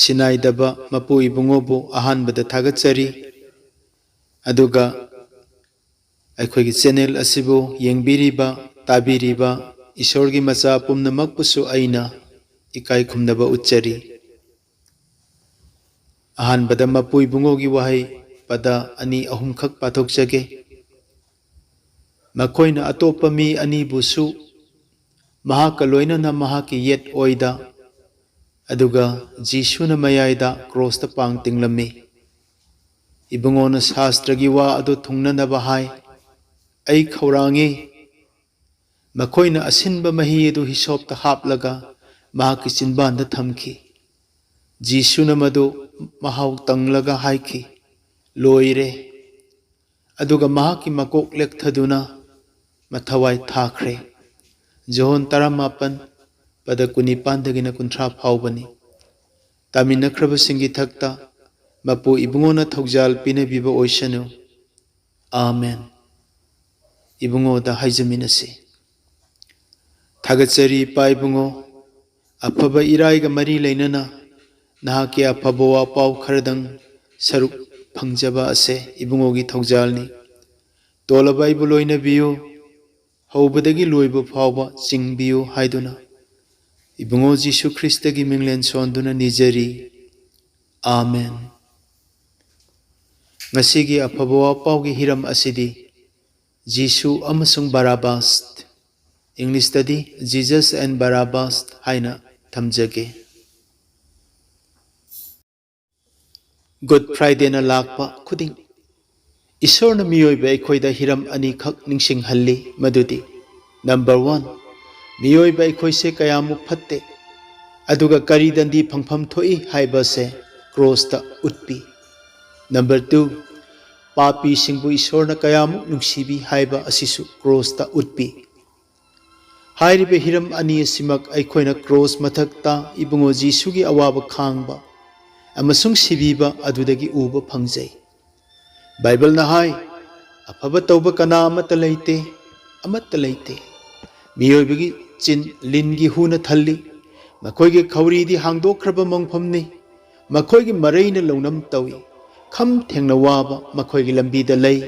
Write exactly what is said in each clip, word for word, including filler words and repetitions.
ꯁꯤꯅꯥꯏꯗꯕ ꯃꯄꯨ ꯏꯕꯨꯡꯉꯣꯕꯨ ꯑꯍꯥꯟꯕꯗ ꯊꯥꯒꯠꯆꯔꯤ꯫ ꯑꯗꯨꯒ ꯑꯩꯈꯣꯏꯒꯤ ꯆꯦꯅꯦꯜ ꯑꯁꯤꯕꯨ ꯌꯦꯡꯕꯤꯔꯤꯕ, ꯇꯥꯕꯤꯔꯤꯕ ꯏꯁꯣꯔꯒꯤ ꯃꯆꯥ ꯄꯨꯝꯅꯃꯛꯄꯨꯁꯨ ꯑꯩꯅ ꯏꯀꯥꯏ ꯈꯨꯝꯅꯕ ꯎꯠꯆꯔꯤ꯫ ꯑꯍꯥꯟꯕꯗ ꯃꯄꯨ ꯏꯕꯨꯡꯉꯣꯒꯤ ꯋꯥꯍꯩ ꯄꯗ ꯑꯅꯤ ꯑꯍꯨꯝꯈꯛ ꯄꯥꯊꯣꯛꯆꯒꯦ꯫ ꯃꯈꯣꯏꯅ ꯑꯇꯣꯞꯄ ꯃꯤ ꯑꯅꯤꯕꯨꯁꯨ ꯃꯍꯥꯛꯀ ꯂꯣꯏꯅꯅ ꯃꯍꯥꯛꯀꯤ ꯌꯦꯠ ꯑꯣꯏꯗ, ꯑꯗꯨꯒ ꯖꯤꯁꯨꯅ ꯃꯌꯥꯏꯗ ꯀ꯭ꯔꯣꯁꯇ ꯄꯥꯡ ꯇꯤꯡꯂꯝꯃꯤ꯫ ꯏꯕꯨꯡꯉꯣꯅ ꯁꯥꯁꯇ꯭ꯔꯒꯤ ꯋꯥ ꯑꯗꯨ ꯊꯨꯡꯅꯅꯕ ꯍꯥꯏ, "ꯑꯩ ꯈꯧꯔꯥꯡꯉꯤ"꯫ ꯃꯈꯣꯏꯅ ꯑꯁꯤꯟꯕ ꯃꯍꯤ ꯑꯗꯨ ꯍꯤꯁꯣꯞꯇ ꯍꯥꯞꯂꯒ ꯃꯍꯥꯛꯀꯤ ꯆꯤꯟꯕꯥꯟꯗ ꯊꯝꯈꯤ꯫ ꯖꯤꯁꯨꯅ ꯃꯗꯨ ꯃꯍꯥꯎ ꯇꯪꯂꯒ ꯍꯥꯏꯈꯤ, "ꯂꯣꯏꯔꯦ"꯫ ꯑꯗꯨꯒ ꯃꯍꯥꯛꯀꯤ ꯃꯀꯣꯛ ꯂꯦꯛꯊꯗꯨꯅ ꯃꯊꯋꯥꯏ ꯊꯥꯈ꯭ꯔꯦ꯫ ꯖꯣꯍꯣꯟ ꯇꯔꯥꯃꯥꯄꯟ, ꯄꯗ ꯀꯨꯟꯅꯤꯄꯥꯟꯗꯒꯤꯅ ꯀꯨꯟꯊ꯭ꯔꯥ ꯐꯥꯎꯕꯅꯤ꯫ ꯇꯥꯃꯤꯟꯅꯈ꯭ꯔꯕꯁꯤꯡꯒꯤ ꯊꯛꯇ ꯃꯄꯨ ꯏꯕꯨꯡꯉꯣꯅ ꯊꯧꯖꯥꯜ ꯄꯤꯅꯕꯤꯕ ꯑꯣꯏꯁꯅꯨ꯫ ꯑꯥꯃꯦꯟ꯫ ꯏꯕꯨꯡꯉꯣꯗ ꯍꯥꯏꯖꯃꯤꯟꯅꯁꯤ꯫ ꯊꯥꯒꯠꯆꯔꯤ ꯏꯄꯥ ꯏꯕꯨꯡꯉꯣ, ꯑꯐꯕ ꯏꯔꯥꯏꯒ ꯃꯔꯤ ꯂꯩꯅꯅ ꯅꯍꯥꯛꯀꯤ ꯑꯐꯕ ꯋꯥ ꯄꯥꯎ ꯈꯔꯗꯪ ꯁꯔꯨꯛ ꯐꯪꯖꯕ ꯑꯁꯦ ꯏꯕꯨꯡꯉꯣꯒꯤ ꯊꯧꯖꯥꯜꯅꯤ꯫ ꯇꯣꯜꯂꯕ ꯑꯩꯕꯨ ꯂꯣꯏꯅꯕꯤꯌꯨ, ꯍꯧꯕꯗꯒꯤ ꯂꯣꯏꯕ ꯐꯥꯎꯕ ꯆꯤꯡꯕꯤꯌꯨ ꯍꯥꯏꯗꯨꯅ ꯏꯕꯨꯡꯉꯣ ꯖꯤꯁꯨ ꯈ꯭ꯔꯤꯁꯇꯒꯤ ꯃꯤꯡꯂꯦꯟ ꯁꯣꯟꯗꯨꯅ ꯅꯤꯖꯔꯤ꯫ ꯑꯥꯃꯦꯟ꯫ ꯉꯁꯤꯒꯤ ꯑꯐꯕ ꯋꯥ ꯄꯥꯎꯒꯤ ꯍꯤꯔꯝ ꯑꯁꯤꯗꯤ ꯖꯤꯁꯨ ꯑꯃꯁꯨꯡ ꯕꯔꯥꯕꯥꯁ, ꯏꯪꯂꯤꯁꯇꯗꯤ Jesus and Barabbas ꯍꯥꯏꯅ ꯊꯝꯖꯒꯦ꯫ ꯒꯨꯗ ꯐ꯭ꯔꯥꯏꯗꯦꯅ ꯂꯥꯛꯄ ꯈꯨꯗꯤꯡ ꯏꯁꯣꯔꯅ ꯃꯤꯑꯣꯏꯕ ꯑꯩꯈꯣꯏꯗ ꯍꯤꯔꯝ ꯑꯅꯤꯈꯛ ꯅꯤꯡꯁꯤꯡꯍꯜꯂꯤ, ꯃꯗꯨꯗꯤ, ꯅꯝꯕꯔ ꯋꯥꯟ, ꯃꯤꯑꯣꯏꯕ ꯑꯩꯈꯣꯏꯁꯦ ꯀꯌꯥꯃꯨꯛ ꯐꯠꯇꯦ, ꯑꯗꯨꯒ ꯀꯔꯤ ꯗꯟꯗꯤ ꯐꯪꯐꯝ ꯊꯣꯛꯏ ꯍꯥꯏꯕꯁꯦ ꯀ꯭ꯔꯣꯁꯇ ꯎꯠꯄꯤ꯫ ꯅꯝꯕꯔ ꯇꯨ, ꯄꯥꯄꯤꯁꯤꯡꯕꯨ ꯏꯁꯣꯔꯅ ꯀꯌꯥꯃꯨꯛ ꯅꯨꯡꯁꯤꯕꯤ ꯍꯥꯏꯕ ꯑꯁꯤꯁꯨ ꯀ꯭ꯔꯣꯁꯇ ꯎꯠꯄꯤ꯫ ꯍꯥꯏꯔꯤꯕ ꯍꯤꯔꯝ ꯑꯅꯤ ꯑꯁꯤꯃꯛ ꯑꯩꯈꯣꯏꯅ ꯀ꯭ꯔꯣꯁ ꯃꯊꯛꯇ ꯏꯕꯨꯡꯉꯣ ꯖꯤꯁꯨꯒꯤ ꯑꯋꯥꯕ ꯈꯥꯡꯕ ꯑꯃꯁꯨꯡ ꯁꯤꯕꯤꯕ ꯑꯗꯨꯗꯒꯤ ꯎꯕ ꯐꯪꯖꯩ꯫ ꯕꯥꯏꯕꯜꯅ ꯍꯥꯏ, "ꯑꯐꯕ ꯇꯧꯕ ꯀꯅꯥ ꯑꯃꯠꯇ ꯂꯩꯇꯦ, ꯑꯃꯠꯇ ꯂꯩꯇꯦ꯫ ꯃꯤꯑꯣꯏꯕꯒꯤ ꯆꯤꯟ ꯂꯤꯟꯒꯤ ꯍꯨꯅ ꯊꯜꯂꯤ, ꯃꯈꯣꯏꯒꯤ ꯈꯧꯔꯤꯗꯤ ꯍꯥꯡꯗꯣꯛꯈ꯭ꯔꯕ ꯃꯪꯐꯝꯅꯤ, ꯃꯈꯣꯏꯒꯤ ꯃꯔꯩꯅ ꯂꯧꯅꯝ ꯇꯧꯏ꯫ ꯈꯝ ꯊꯦꯡꯅ ꯋꯥꯕ ꯃꯈꯣꯏꯒꯤ ꯂꯝꯕꯤꯗ ꯂꯩ꯫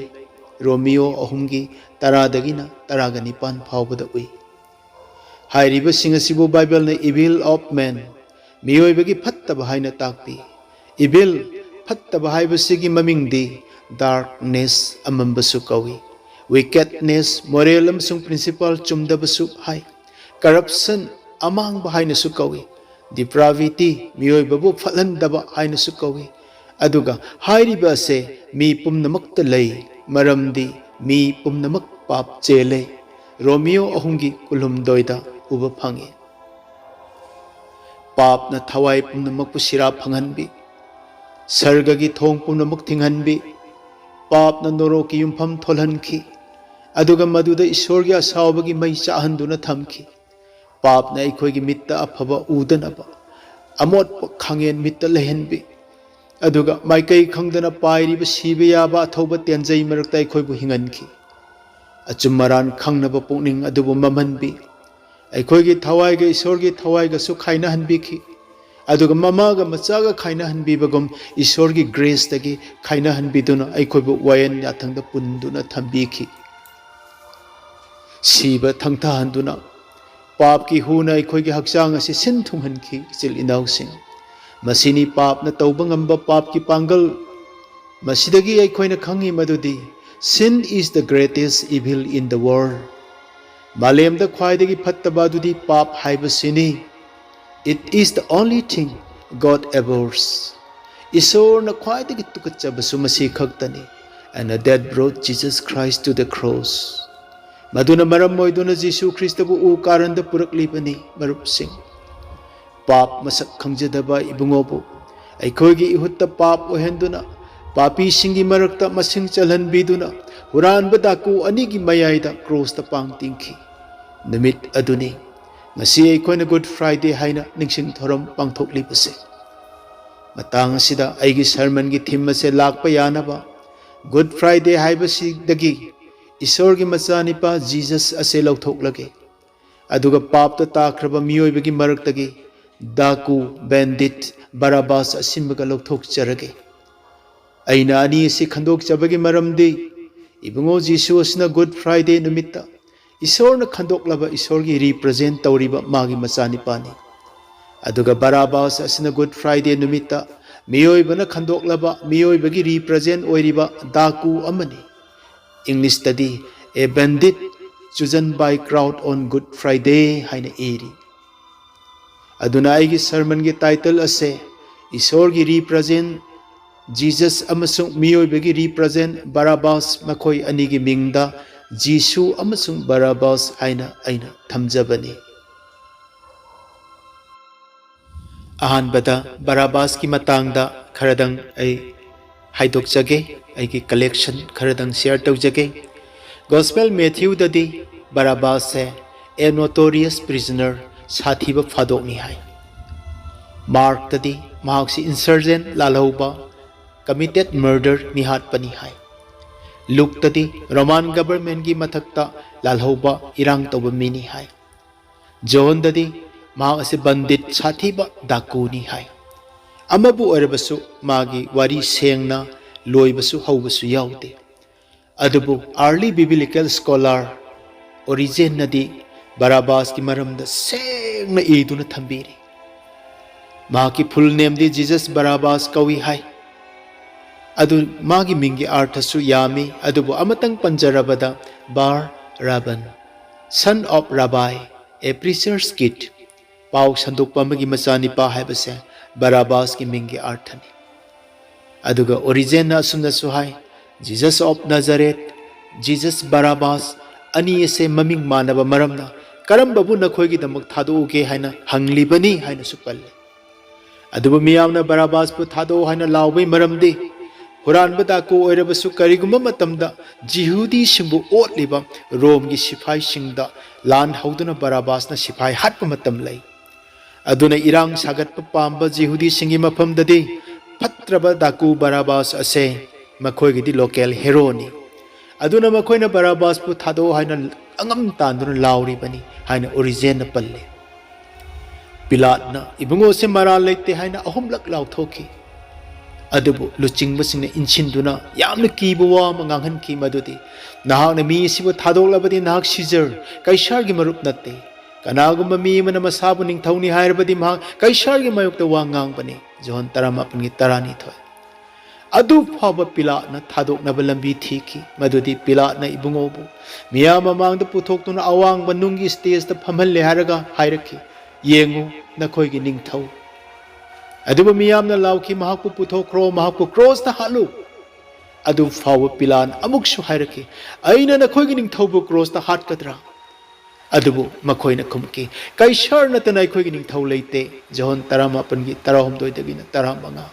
ꯔꯣꯃꯤꯌꯣ ꯑꯍꯨꯝꯒꯤ ꯇꯔꯥꯗꯒꯤꯅ ꯇꯔꯥꯒ ꯅꯤꯄꯥꯟ ꯐꯥꯎꯕꯗ ꯎꯏ꯫ ꯍꯥꯏꯔꯤꯕꯁꯤꯡ ꯑꯁꯤꯕꯨ ꯕꯥꯏꯕꯜꯅ evil of man, ꯃꯤꯑꯣꯏꯕꯒꯤ ꯐꯠꯇꯕ ꯍꯥꯏꯅ ꯇꯥꯛꯄꯤ꯫ Evil, ꯐꯠꯇꯕ ꯍꯥꯏꯕꯁꯤꯒꯤ ꯃꯃꯤꯡꯗꯤ darkness, ꯑꯃꯝꯕꯁꯨ ꯀꯧꯏ꯫ Wickedness, moral ꯑꯃꯁꯨꯡ principle ꯆꯨꯝꯗꯕꯁꯨ ꯍꯥꯏ꯫ Corruption, ꯑꯃꯥꯡꯕ ꯍꯥꯏꯅꯁꯨ ꯀꯧꯏ꯫ Depravity, ꯃꯤꯑꯣꯏꯕꯕꯨ ꯐꯠꯍꯟꯗꯕ ꯍꯥꯏꯅꯁꯨ ꯀꯧꯏ꯫ ꯑꯗꯨꯒ ꯍꯥꯏꯔꯤꯕ ꯑꯁꯦ ꯃꯤ ꯄꯨꯝꯅꯃꯛꯇ ꯂꯩ, ꯃꯔꯝꯗꯤ ꯃꯤ ꯄꯨꯝꯅꯃꯛ ꯄꯥꯞ ꯆꯦꯜꯂꯦ꯫ ꯔꯣꯃꯤꯌꯣ ꯑꯍꯨꯝꯒꯤ ꯀꯨꯟꯍꯨꯝꯗꯣꯏꯗ ꯎꯕ ꯐꯪꯏ꯫ ꯄꯥꯞꯅ ꯊꯋꯥꯏ ꯄꯨꯝꯅꯃꯛꯄꯨ ꯁꯤꯔꯥ ꯐꯪꯍꯟꯕꯤ, ꯁꯔꯒꯒꯤ ꯊꯣꯡ ꯄꯨꯝꯅꯃꯛ ꯊꯤꯡꯍꯟꯕꯤ, ꯄꯥꯞꯅ ꯅꯣꯔꯣꯛꯀꯤ ꯌꯨꯝꯐꯝ ꯊꯣꯜꯍꯟꯈꯤ, ꯑꯗꯨꯒ ꯃꯗꯨꯗ ꯏꯁꯣꯔꯒꯤ ꯑꯁꯥꯎꯕꯒꯤ ꯃꯩ ꯆꯥꯍꯟꯗꯨꯅ ꯊꯝꯈꯤ꯫ ꯄꯥꯞꯅ ꯑꯩꯈꯣꯏꯒꯤ ꯃꯤꯠꯇ ꯑꯐꯕ ꯎꯗꯅꯕ ꯑꯃꯣꯠꯄ ꯈꯥꯡꯉꯦꯟ ꯃꯤꯠꯇ ꯂꯩꯍꯟꯕꯤ, ꯑꯗꯨꯒ ꯃꯥꯏꯀꯩ ꯈꯪꯗꯅ ꯄꯥꯏꯔꯤꯕ ꯁꯤꯕ ꯌꯥꯕ ꯑꯊꯧꯕ ꯇꯦꯟꯖꯩ ꯃꯔꯛꯇ ꯑꯩꯈꯣꯏꯕꯨ ꯍꯤꯡꯍꯟꯈꯤ꯫ ꯑꯆꯨꯝ ꯑꯔꯥꯟ ꯈꯪꯅꯕ ꯄꯨꯛꯅꯤꯡ ꯑꯗꯨꯕꯨ ꯃꯝꯍꯟꯕꯤ, ꯑꯩꯈꯣꯏꯒꯤ ꯊꯋꯥꯏꯒ ꯏꯁꯣꯔꯒꯤ ꯊꯋꯥꯏꯒꯁꯨ ꯈꯥꯏꯅꯍꯟꯕꯤꯈꯤ꯫ ꯑꯗꯨꯒ ꯃꯃꯥꯒ ꯃꯆꯥꯒ ꯈꯥꯏꯅꯍꯟꯕꯤꯕꯒꯨꯝ ꯏꯁꯣꯔꯒꯤ graceꯇꯒꯤ ꯈꯥꯏꯅꯍꯟꯕꯤꯗꯨꯅ ꯑꯩꯈꯣꯏꯕꯨ ꯋꯥꯌꯦꯜ ꯌꯥꯊꯪꯗ ꯄꯨꯟꯗꯨꯅ ꯊꯝꯕꯤꯈꯤ꯫ ꯁꯤꯕ ꯊꯪꯊꯍꯟꯗꯨꯅ ꯄꯥꯞꯀꯤ ꯍꯨꯅ ꯑꯩꯈꯣꯏꯒꯤ ꯍꯛꯆꯥꯡ ꯑꯁꯤ ꯁꯤꯟ ꯊꯨꯡꯍꯟꯈꯤ꯫ ꯏꯆꯤꯜ ꯏꯅꯥꯎꯁꯤꯡ, ꯃꯁꯤꯅꯤ ꯄꯥꯞꯅ ꯇꯧꯕ ꯉꯝꯕ ꯄꯥꯞꯀꯤ ꯄꯥꯡꯒꯜ꯫ ꯃꯁꯤꯗꯒꯤ ꯑꯩꯈꯣꯏꯅ ꯈꯪꯉꯤ ꯃꯗꯨꯗꯤ sin is the greatest evil in the world꯫ ꯃꯥꯂꯦꯝꯗ ꯈ꯭ꯋꯥꯏꯗꯒꯤ ꯐꯠꯇꯕ ꯑꯗꯨꯗꯤ ꯄꯥꯞ ꯍꯥꯏꯕꯁꯤꯅꯤ꯫ It is the only thing God abhors꯫ ꯏꯁꯣꯔꯅ ꯈ꯭ꯋꯥꯏꯗꯒꯤ ꯇꯨꯀꯠꯆꯕꯁꯨ ꯃꯁꯤ ꯈꯛꯇꯅꯤ꯫ And that brought Jesus Christ to the cross꯫ ꯃꯗꯨꯅ ꯃꯔꯝ ꯑꯣꯏꯗꯨꯅ ꯖꯤꯁꯨ ꯈ꯭ꯔꯤꯁꯇꯕꯨ ꯎ ꯀꯥꯔꯟꯗ ꯄꯨꯔꯛꯂꯤꯕꯅꯤ꯫ ꯃꯔꯨꯞꯁꯤꯡ, ꯄꯥꯞ ꯃꯁꯛ ꯈꯪꯖꯗꯕ ꯏꯕꯨꯡꯉꯣꯕꯨ ꯑꯩꯈꯣꯏꯒꯤ ꯏꯍꯨꯠꯇ ꯄꯥꯞ ꯑꯣꯏꯍꯟꯗꯨꯅ, ꯄꯥꯄꯤꯁꯤꯡꯒꯤ ꯃꯔꯛꯇ ꯃꯁꯤꯡ ꯆꯜꯍꯟꯕꯤꯗꯨꯅ, ꯍꯨꯔꯥꯟꯕ ꯗꯥꯀꯨ ꯑꯅꯤꯒꯤ ꯃꯌꯥꯏꯗ ꯀ꯭ꯔꯣꯁꯇ ꯄꯥꯡ ꯇꯤꯡꯈꯤ꯫ ꯅꯨꯃꯤꯠ ꯑꯗꯨꯅꯤ ꯉꯁꯤ ꯑꯩꯈꯣꯏꯅ Good Friday ꯍꯥꯏꯅ ꯅꯤꯡꯁꯤꯡ ꯊꯧꯔꯝ ꯄꯥꯡꯊꯣꯛꯂꯤꯕꯁꯦ꯫ ꯃꯇꯥꯡ ꯑꯁꯤꯗ ꯑꯩꯒꯤ sermonꯒꯤ theme ꯑꯁꯦ ꯂꯥꯛꯄ ꯌꯥꯅꯕ, Good Friday ꯍꯥꯏꯕꯁꯤꯗꯒꯤ ꯏꯁꯣꯔꯒꯤ ꯃꯆꯥꯅꯤꯄꯥ Jesus ꯑꯁꯦ ꯂꯧꯊꯣꯛꯂꯒꯦ꯫ ꯑꯗꯨꯒ ꯄꯥꯞꯇ ꯇꯥꯈ꯭ꯔꯕ ꯃꯤꯑꯣꯏꯕꯒꯤ ꯃꯔꯛꯇꯒꯤ ꯗꯥꯀꯨ, bandit, ꯕꯔꯥꯕꯥꯁ ꯑꯁꯤꯃꯒ ꯂꯧꯊꯣꯛꯆꯔꯒꯦ꯫ ꯑꯩꯅ ꯑꯅꯤ ꯑꯁꯤ ꯈꯟꯗꯣꯛꯆꯕꯒꯤ ꯃꯔꯝꯗꯤ, ꯏꯕꯨꯡꯉꯣ ꯖꯤꯁꯨ ꯑꯁꯤꯅ Good Friday ꯅꯨꯃꯤꯠꯇ ꯏꯁꯣꯔꯅ ꯈꯟꯗꯣꯛꯂꯕ ꯏꯁꯣꯔꯒꯤ represent ꯇꯧꯔꯤꯕ ꯃꯥꯒꯤ ꯃꯆꯥꯅꯤꯄꯥꯅꯤ꯫ ꯑꯗꯨꯒ ꯕꯔꯥꯕꯥꯁ ꯑꯁꯤꯅ Good Friday ꯅꯨꯃꯤꯠꯇ ꯃꯤꯑꯣꯏꯕꯅ ꯈꯟꯗꯣꯛꯂꯕ ꯃꯤꯑꯣꯏꯕꯒꯤ represent ꯑꯣꯏꯔꯤꯕ ꯗꯥꯀꯨ ꯑꯃꯅꯤ꯫ ꯏꯪꯂꯤꯁꯇꯗꯤ A Bandit Chosen by Crowd on Good Friday ꯍꯥꯏꯅ ꯏꯔꯤ꯫ ꯑꯗꯨꯅ ꯑꯩꯒꯤ sermonꯒꯤ title ꯑꯁꯦ ꯏꯁꯣꯔꯒꯤ represent Jesus ꯑꯃꯁꯨꯡ ꯃꯤꯑꯣꯏꯕꯒꯤ represent ꯕꯔꯥꯕꯥꯁ, ꯃꯈꯣꯏ ꯑꯅꯤꯒꯤ ꯃꯤꯡꯗ ꯖꯤꯁꯨ ꯑꯃꯁꯨꯡ ꯕꯔꯥꯕꯥꯁ ꯍꯥꯏꯅ ꯑꯩꯅ ꯊꯝꯖꯕꯅꯤ꯫ ꯑꯍꯥꯟꯕꯗ ꯕꯔꯥꯕꯥꯁꯀꯤ ꯃꯇꯥꯡꯗ ꯈꯔꯗꯪ ꯑꯩ ꯍꯥꯏꯗꯣꯛꯆꯒꯦ, ꯑꯩꯒꯤ collection ꯈꯔꯗꯪ share ꯇꯧꯖꯒꯦ꯫ Gospel Matthewꯗꯗꯤ ꯕꯔꯥꯕꯥꯁꯁꯦ A notorious prisoner, ꯁꯥꯊꯤꯕ ꯐꯥꯗꯣꯛꯅꯤ ꯍꯥꯏ꯫ ꯃꯥꯔꯛꯇꯗꯤ ꯃꯍꯥꯛꯁꯤ insurgent, ꯂꯥꯜꯍꯧꯕ, committed murder, ꯃꯤꯍꯥꯠꯄꯅꯤ ꯍꯥꯏ꯫ ꯂꯨꯛꯇꯗꯤ Roman governmentꯀꯤ ꯃꯊꯛꯇ ꯂꯥꯜꯍꯧꯕ, ꯏꯔꯥꯡ ꯇꯧꯕ ꯃꯤꯅꯤ ꯍꯥꯏ꯫ ꯖꯣꯍꯟꯗꯗꯤ ꯃꯍꯥꯛ ꯑꯁꯤ bandit, ꯁꯥꯊꯤꯕ ꯗꯥꯀꯨꯅꯤ ꯍꯥꯏ꯫ ꯑꯃꯕꯨ ꯑꯣꯏꯔꯕꯁꯨ ꯃꯥꯒꯤ ꯋꯥꯔꯤ ꯁꯦꯡꯅ ꯂꯣꯏꯕꯁꯨ ꯍꯧꯕꯁꯨ ꯌꯥꯎꯗꯦ꯫ ꯑꯗꯨꯕꯨ early biblical scholar Origenꯅꯗꯤ ꯕꯔꯥꯕꯥꯁꯀꯤ ꯃꯔꯝꯗ ꯁꯦꯡꯅ ꯏꯗꯨꯅ ꯊꯝꯕꯤꯔꯤ꯫ ꯃꯍꯥꯛꯀꯤ full nameꯗꯤ Jesus Barabbas ꯀꯧꯏ ꯍꯥꯏ꯫ ꯑꯗꯨ ꯃꯥꯒꯤ ꯃꯤꯡꯒꯤ ꯑꯥꯔꯊꯁꯨ ꯌꯥꯝꯃꯤ, ꯑꯗꯨꯕꯨ ꯑꯃꯇꯪ ꯄꯟꯖꯔꯕꯗ, Bar Rabban, son of Rabbi, a preacher's kid, ꯄꯥꯎ ꯁꯟꯗꯣꯛꯄ ꯑꯃꯒꯤ ꯃꯆꯥꯅꯤꯄꯥ ꯍꯥꯏꯕꯁꯦ ꯕꯔꯥꯕꯥꯁꯀꯤ ꯃꯤꯡꯒꯤ ꯑꯥꯔꯊꯅꯤ꯫ ꯑꯗꯨꯒ Origenꯅ ꯑꯁꯨꯝꯅꯁꯨ ꯍꯥꯏ, Jesus of Nazareth, Jesus Barabbas ꯑꯅꯤ ꯑꯁꯦ ꯃꯃꯤꯡ ꯃꯥꯟꯅꯕ ꯃꯔꯝꯅ ꯀꯔꯝꯕꯕꯨ ꯅꯈꯣꯏꯒꯤꯗꯃꯛ ꯊꯥꯗꯣꯛꯎꯒꯦ ꯍꯥꯏꯅ ꯍꯪꯂꯤꯕꯅꯤ ꯍꯥꯏꯅꯁꯨ ꯄꯜꯂꯤ꯫ ꯑꯗꯨꯕꯨ ꯃꯤꯌꯥꯝꯅ ꯕꯔꯥꯕꯥꯁꯄꯨ ꯊꯥꯗꯣꯛꯎ ꯍꯥꯏꯅ ꯂꯥꯎꯕꯒꯤ ꯃꯔꯝꯗꯤ, ꯍꯨꯔꯥꯟꯕ ꯗꯥꯀꯨ ꯑꯣꯏꯔꯕꯁꯨ ꯀꯔꯤꯒꯨꯝꯕ ꯃꯇꯝꯗ ꯖꯤꯍꯨꯗꯤꯁꯤꯡꯕꯨ ꯑꯣꯠꯂꯤꯕ ꯔꯣꯝꯒꯤ ꯁꯤꯐꯥꯏꯁꯤꯡꯗ ꯂꯥꯟ ꯍꯧꯗꯨꯅ ꯕꯔꯥꯕꯥꯁꯅ ꯁꯤꯐꯥꯏ ꯍꯥꯠꯄ ꯃꯇꯝ ꯂꯩ꯫ ꯑꯗꯨꯅ ꯏꯔꯥꯡ ꯁꯥꯒꯠꯄ ꯄꯥꯝꯕ ꯖꯤꯍꯨꯗꯤꯁꯤꯡꯒꯤ ꯃꯐꯝꯗꯗꯤ ꯐꯠꯇ꯭ꯔꯕ ꯗꯥꯀꯨ ꯕꯔꯥꯕꯥꯁ ꯑꯁꯦ ꯃꯈꯣꯏꯒꯤꯗꯤ local heroꯅꯤ꯫ ꯑꯗꯨꯅ ꯃꯈꯣꯏꯅ ꯕꯔꯥꯕꯥꯁꯄꯨ ꯊꯥꯗꯣꯛꯎ ꯍꯥꯏꯅ ꯑꯉꯝ ꯇꯥꯟꯗꯨꯅ ꯂꯥꯎꯔꯤꯕꯅꯤ ꯍꯥꯏꯅ Origenꯅ ꯄꯜꯂꯤ꯫ ꯄꯤꯂꯥꯠꯅ ꯏꯕꯨꯡꯉꯣꯁꯦ ꯃꯔꯥꯜ ꯂꯩꯇꯦ ꯍꯥꯏꯅ ꯑꯍꯨꯝꯂꯛ ꯂꯥꯎꯊꯣꯛꯈꯤ꯫ ꯑꯗꯨꯕꯨ ꯂꯨꯆꯤꯡꯕꯁꯤꯡꯅ ꯏꯟꯁꯤꯟꯗꯨꯅ ꯌꯥꯝꯅ ꯀꯤꯕ ꯋꯥ ꯑꯃ ꯉꯥꯡꯍꯟꯈꯤ, ꯃꯗꯨꯗꯤ, "ꯅꯍꯥꯛꯅ ꯃꯤ ꯑꯁꯤꯕꯨ ꯊꯥꯗꯣꯛꯂꯕꯗꯤ ꯅꯍꯥꯛ ꯁꯤꯖꯔ, ꯀꯩꯁꯥꯔꯒꯤ ꯃꯔꯨꯞ ꯅꯠꯇꯦ꯫ ꯀꯅꯥꯒꯨꯝꯕ ꯃꯤ ꯑꯃꯅ ꯃꯁꯥꯕꯨ ꯅꯤꯡꯊꯧꯅꯤ ꯍꯥꯏꯔꯕꯗꯤ ꯃꯍꯥꯛ ꯀꯩꯁꯥꯔꯒꯤ ꯃꯥꯌꯣꯛꯇ ꯋꯥ ꯉꯥꯡꯕꯅꯤ"꯫ ꯖꯣꯍꯟ ꯇꯔꯥꯃꯥꯄꯟꯒꯤ ꯇꯔꯥꯅꯤꯊꯣꯏ꯫ ꯑꯗꯨ ꯐꯥꯎꯕ ꯄꯤꯂꯥꯠꯅ ꯊꯥꯗꯣꯛꯅꯕ ꯂꯝꯕꯤ ꯊꯤꯈꯤ, ꯃꯗꯨꯗꯤ ꯄꯤꯂꯥꯠꯅ ꯏꯕꯨꯡꯉꯣꯕꯨ ꯃꯤꯌꯥꯝ ꯃꯃꯥꯡꯗ ꯄꯨꯊꯣꯛꯇꯨꯅ ꯑꯋꯥꯡꯕ ꯅꯨꯡꯒꯤ ꯁ꯭ꯇꯦꯖꯇ ꯐꯝꯍꯜꯂꯦ ꯍꯥꯏꯔꯒ ꯍꯥꯏꯔꯛꯈꯤ, "ꯌꯦꯡꯉꯨ, ꯅꯈꯣꯏꯒꯤ ꯅꯤꯡꯊꯧ"꯫ ꯑꯗꯨꯕꯨ ꯃꯤꯌꯥꯝꯅ ꯂꯥꯎꯈꯤ, "ꯃꯍꯥꯛꯄꯨ ꯄꯨꯊꯣꯛꯈ꯭ꯔꯣ, ꯃꯍꯥꯛꯄꯨ ꯀ꯭ꯔꯣꯁꯇ ꯍꯥꯠꯂꯨ"꯫ ꯑꯗꯨ ꯐꯥꯎꯕ ꯄꯤꯂꯥꯠꯅ ꯑꯃꯨꯛꯁꯨ ꯍꯥꯏꯔꯛꯈꯤ, "ꯑꯩꯅ ꯅꯈꯣꯏꯒꯤ ꯅꯤꯡꯊꯧꯕꯨ ꯀ꯭ꯔꯣꯁꯇ ꯍꯥꯠꯀꯗ꯭ꯔꯥ?" ꯑꯗꯨꯕꯨ ꯃꯈꯣꯏꯅ ꯈꯨꯝꯈꯤ, "ꯀꯩꯁꯥꯔ ꯅꯠꯇꯅ ꯑꯩꯈꯣꯏꯒꯤ ꯅꯤꯡꯊꯧ ꯂꯩꯇꯦ"꯫ ꯖꯣꯍꯟ ꯇꯔꯥꯃꯥꯄꯟꯒꯤ ꯇꯔꯥꯍꯨꯝꯗꯣꯏꯗꯒꯤꯅ ꯇꯔꯥꯃꯉꯥ꯫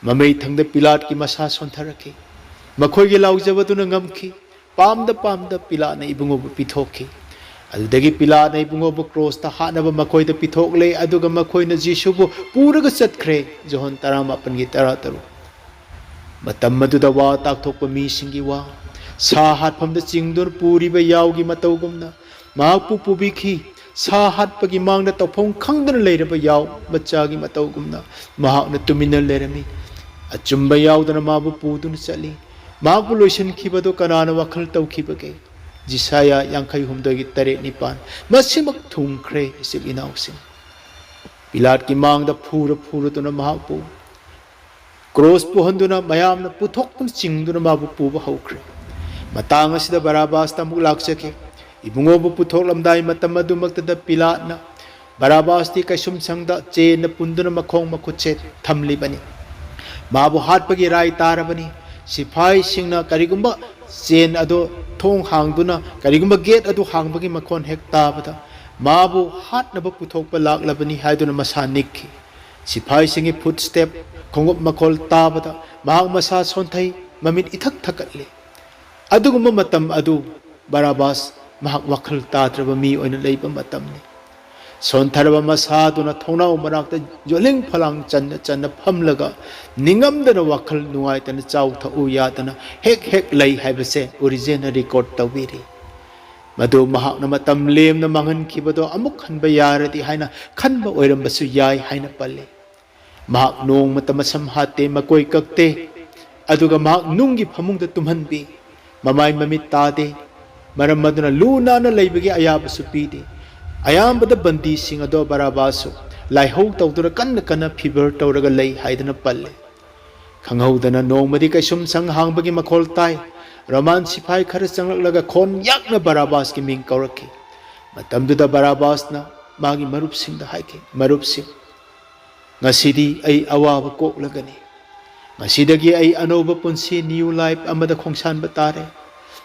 ꯃꯃꯩꯊꯪꯗ ꯄꯤꯂꯥꯠꯀꯤ ꯃꯁꯥ ꯁꯣꯟꯊꯔꯛꯈꯤ꯫ ꯃꯈꯣꯏꯒꯤ ꯂꯥꯎꯖꯕꯗꯨꯅ ꯉꯝꯈꯤ꯫ ꯄꯥꯝꯗ ꯄꯥꯝꯗ ꯄꯤꯂꯥꯠꯅ ꯏꯕꯨꯡꯉꯣꯕꯨ ꯄꯤꯊꯣꯛꯈꯤ꯫ ꯑꯗꯨꯗꯒꯤ ꯄꯤꯂꯥꯠꯅ ꯏꯕꯨꯡꯉꯣꯕꯨ ꯀ꯭ꯔꯣꯁꯇ ꯍꯥꯠꯅꯕ ꯃꯈꯣꯏꯗ ꯄꯤꯊꯣꯛꯂꯦ, ꯑꯗꯨꯒ ꯃꯈꯣꯏꯅ ꯖꯤꯁꯨꯕꯨ ꯄꯨꯔꯒ ꯆꯠꯈ꯭ꯔꯦ꯫ ꯖꯣꯍꯟ ꯇꯔꯥꯃꯥꯄꯟꯒꯤ ꯇꯔꯥꯇꯔꯨꯛ꯫ ꯃꯇꯝ ꯑꯗꯨꯗ ꯋꯥ ꯇꯥꯛꯊꯣꯛꯄ ꯃꯤꯁꯤꯡꯒꯤ ꯋꯥ, ꯁꯥ ꯍꯥꯠꯐꯝꯗ ꯆꯤꯡꯗꯨꯅ ꯄꯨꯔꯤꯕ ꯌꯥꯎꯒꯤ ꯃꯇꯧꯒꯨꯝꯅ ꯃꯍꯥꯛꯄꯨ ꯄꯨꯕꯤꯈꯤ꯫ ꯁꯥ ꯍꯥꯠꯄꯒꯤ ꯃꯥꯡꯗ ꯇꯧꯐꯝ ꯈꯪꯗꯅ ꯂꯩꯔꯕ ꯌꯥꯎ ꯃꯆꯥꯒꯤ ꯃꯇꯧꯒꯨꯝꯅ ꯃꯍꯥꯛꯅ ꯇꯨꯃꯤꯟꯅ ꯂꯩꯔꯝꯃꯤ꯫ ꯑꯆꯨꯝꯕ ꯌꯥꯎꯗꯅ ꯃꯥꯕꯨ ꯄꯨꯗꯨꯅ ꯆꯠꯂꯤ꯫ ꯃꯍꯥꯛꯄꯨ ꯂꯣꯏꯁꯤꯟꯈꯤꯕꯗꯨ ꯀꯅꯥꯅ ꯋꯥꯈꯜ ꯇꯧꯈꯤꯕꯒꯦ? ꯖꯤꯁꯥꯌꯥ ꯌꯥꯡꯈꯩ ꯍꯨꯝꯗꯣꯏꯒꯤ ꯇꯔꯦꯠ ꯅꯤꯄꯥꯟ꯫ ꯃꯁꯤꯃꯛ ꯊꯨꯡꯈ꯭ꯔꯦ, ꯏꯆꯤꯜ ꯏꯅꯥꯎꯁꯤꯡ꯫ ꯄꯤꯂꯥꯠꯀꯤ ꯃꯥꯡꯗ ꯐꯨꯔ ꯐꯨꯔꯗꯨꯅ ꯃꯍꯥꯛꯄꯨ ꯀ꯭ꯔꯣꯁ ꯄꯨꯍꯟꯗꯨꯅ ꯃꯌꯥꯝꯅ ꯄꯨꯊꯣꯛꯇꯨꯅ ꯆꯤꯡꯗꯨꯅ ꯃꯥꯕꯨ ꯄꯨꯕ ꯍꯧꯈ꯭ꯔꯦ꯫ ꯃꯇꯥꯡ ꯑꯁꯤꯗ ꯕꯔꯥꯕꯥꯁꯇ ꯑꯃꯨꯛ ꯂꯥꯛꯆꯈꯤ꯫ ꯏꯕꯨꯡꯉꯣꯕꯨ ꯄꯨꯊꯣꯛꯂꯝꯗꯥꯏ ꯃꯇꯝ ꯑꯗꯨꯃꯛꯇꯗ ꯄꯤꯂꯥꯠꯅ ꯕꯔꯥꯕꯥꯁꯇꯤ ꯀꯩꯁꯨꯝꯁꯪꯗ ꯆꯦꯟꯅ ꯄꯨꯟꯗꯨꯅ ꯃꯈꯣꯡ ꯃꯈꯨꯠꯁꯦ ꯊꯝꯂꯤꯕꯅꯤ꯫ ꯃꯥꯕꯨ ꯍꯥꯠꯄꯒꯤ ꯔꯥꯏ ꯇꯥꯔꯕꯅꯤ꯫ ꯁꯤꯐꯥꯏꯁꯤꯡꯅ ꯀꯔꯤꯒꯨꯝꯕ ꯆꯦꯟ ꯑꯗꯨ ꯊꯣꯡ ꯍꯥꯡꯗꯨꯅ ꯀꯔꯤꯒꯨꯝꯕ ꯒꯦꯠ ꯑꯗꯨ ꯍꯥꯡꯕꯒꯤ ꯃꯈꯣꯟ ꯍꯦꯛ ꯇꯥꯕꯗ ꯃꯥꯕꯨ ꯍꯥꯠꯅꯕ ꯄꯨꯊꯣꯛꯄ ꯂꯥꯛꯂꯕꯅꯤ ꯍꯥꯏꯗꯨꯅ ꯃꯁꯥ ꯅꯤꯛꯈꯤ꯫ ꯁꯤꯐꯥꯏꯁꯤꯡꯒꯤ ꯐꯨꯠ ꯁ꯭ꯇꯦꯞ, ꯈꯣꯡꯎꯞ ꯃꯈꯣꯜ ꯇꯥꯕꯗ ꯃꯍꯥꯛ ꯃꯁꯥ ꯁꯣꯟꯊꯩ, ꯃꯃꯤꯠ ꯏꯊꯛ ꯊꯛꯀꯠꯂꯤ꯫ ꯑꯗꯨꯒꯨꯝꯕ ꯃꯇꯝ ꯑꯗꯨ ꯕꯔꯥꯕꯥꯁ ꯃꯍꯥꯛ ꯋꯥꯈꯜ ꯇꯥꯗ꯭ꯔꯕ ꯃꯤ ꯑꯣꯏꯅ ꯂꯩꯕ ꯃꯇꯝꯅꯤ꯫ ꯁꯣꯟꯊꯔꯕ ꯃꯁꯥꯗꯨꯅ ꯊꯣꯡꯅꯥꯎ ꯃꯅꯥꯛꯇ ꯌꯣꯜꯂꯤꯡ ꯐꯂꯥꯡ ꯆꯟꯅ ꯆꯟꯅ ꯐꯝꯂꯒ ꯅꯤꯡꯉꯝꯗꯅ ꯋꯥꯈꯜ ꯅꯨꯡꯉꯥꯏꯇꯅ ꯆꯥꯎ ꯊꯛꯎ ꯌꯥꯗꯅ ꯍꯦꯛ ꯍꯦꯛ ꯂꯩ ꯍꯥꯏꯕꯁꯦ ꯑꯣꯔꯤꯖꯦꯟꯅ ꯔꯦꯀꯣꯔꯗ ꯇꯧꯕꯤꯔꯤ꯫ ꯃꯗꯨ ꯃꯍꯥꯛꯅ ꯃꯇꯝ ꯂꯦꯝꯅ ꯃꯥꯡꯍꯟꯈꯤꯕꯗꯣ ꯑꯃꯨꯛ ꯍꯟꯕ ꯌꯥꯔꯗꯤ ꯍꯥꯏꯅ ꯈꯟꯕ ꯑꯣꯏꯔꯝꯕꯁꯨ ꯌꯥꯏ ꯍꯥꯏꯅ ꯄꯜꯂꯤ꯫ ꯃꯍꯥꯛ ꯅꯣꯡꯃꯇ ꯃꯁꯝ ꯍꯥꯠꯇꯦ, ꯃꯀꯣꯏ ꯀꯛꯇꯦ, ꯑꯗꯨꯒ ꯃꯍꯥꯛ ꯅꯨꯡꯒꯤ ꯐꯃꯨꯡꯗ ꯇꯨꯝꯍꯟꯕꯤ꯫ ꯃꯃꯥꯏ ꯃꯃꯤꯠ ꯇꯥꯗꯦ, ꯃꯔꯝ ꯑꯗꯨꯅ ꯂꯨ ꯅꯥꯟꯅ ꯂꯩꯕꯒꯤ ꯑꯌꯥꯕꯁꯨ ꯄꯤꯗꯦ꯫ ꯑꯌꯥꯝꯕꯗ ꯕꯟꯗꯤꯁꯤꯡ ꯑꯗꯣ ꯕꯔꯥꯕꯥꯁꯁꯨ ꯂꯥꯏꯍꯧ ꯇꯧꯗꯨꯅ ꯀꯟꯅ ꯀꯟꯅ ꯐꯤꯚꯔ ꯇꯧꯔꯒ ꯂꯩ ꯍꯥꯏꯗꯨꯅ ꯄꯜꯂꯤ꯫ ꯈꯪꯍꯧꯗꯅ ꯅꯣꯡꯃꯗꯤ ꯀꯩꯁꯨꯝꯁꯪ ꯍꯥꯡꯕꯒꯤ ꯃꯈꯣꯜ ꯇꯥꯏ꯫ ꯔꯣꯃꯥꯟ ꯁꯤꯐꯥꯏ ꯈꯔ ꯆꯪꯂꯛꯂꯒ ꯈꯣꯟ ꯌꯥꯛꯅ ꯕꯔꯥꯕꯥꯁꯀꯤ ꯃꯤꯡ ꯀꯧꯔꯛꯈꯤ꯫ ꯃꯇꯝꯗꯨꯗ ꯕꯔꯥꯕꯥꯁꯅ ꯃꯥꯒꯤ ꯃꯔꯨꯞꯁꯤꯡꯗ ꯍꯥꯏꯈꯤ, "ꯃꯔꯨꯞꯁꯤꯡ, ꯉꯁꯤꯗꯤ ꯑꯩ ꯑꯋꯥꯕ ꯀꯣꯛꯂꯒꯅꯤ꯫ ꯉꯁꯤꯗꯒꯤ ꯑꯩ ꯑꯅꯧꯕ ꯄꯨꯟꯁꯤ, new life, ꯑꯃꯗ ꯈꯣꯡꯁꯥꯟꯕ ꯇꯥꯔꯦ꯫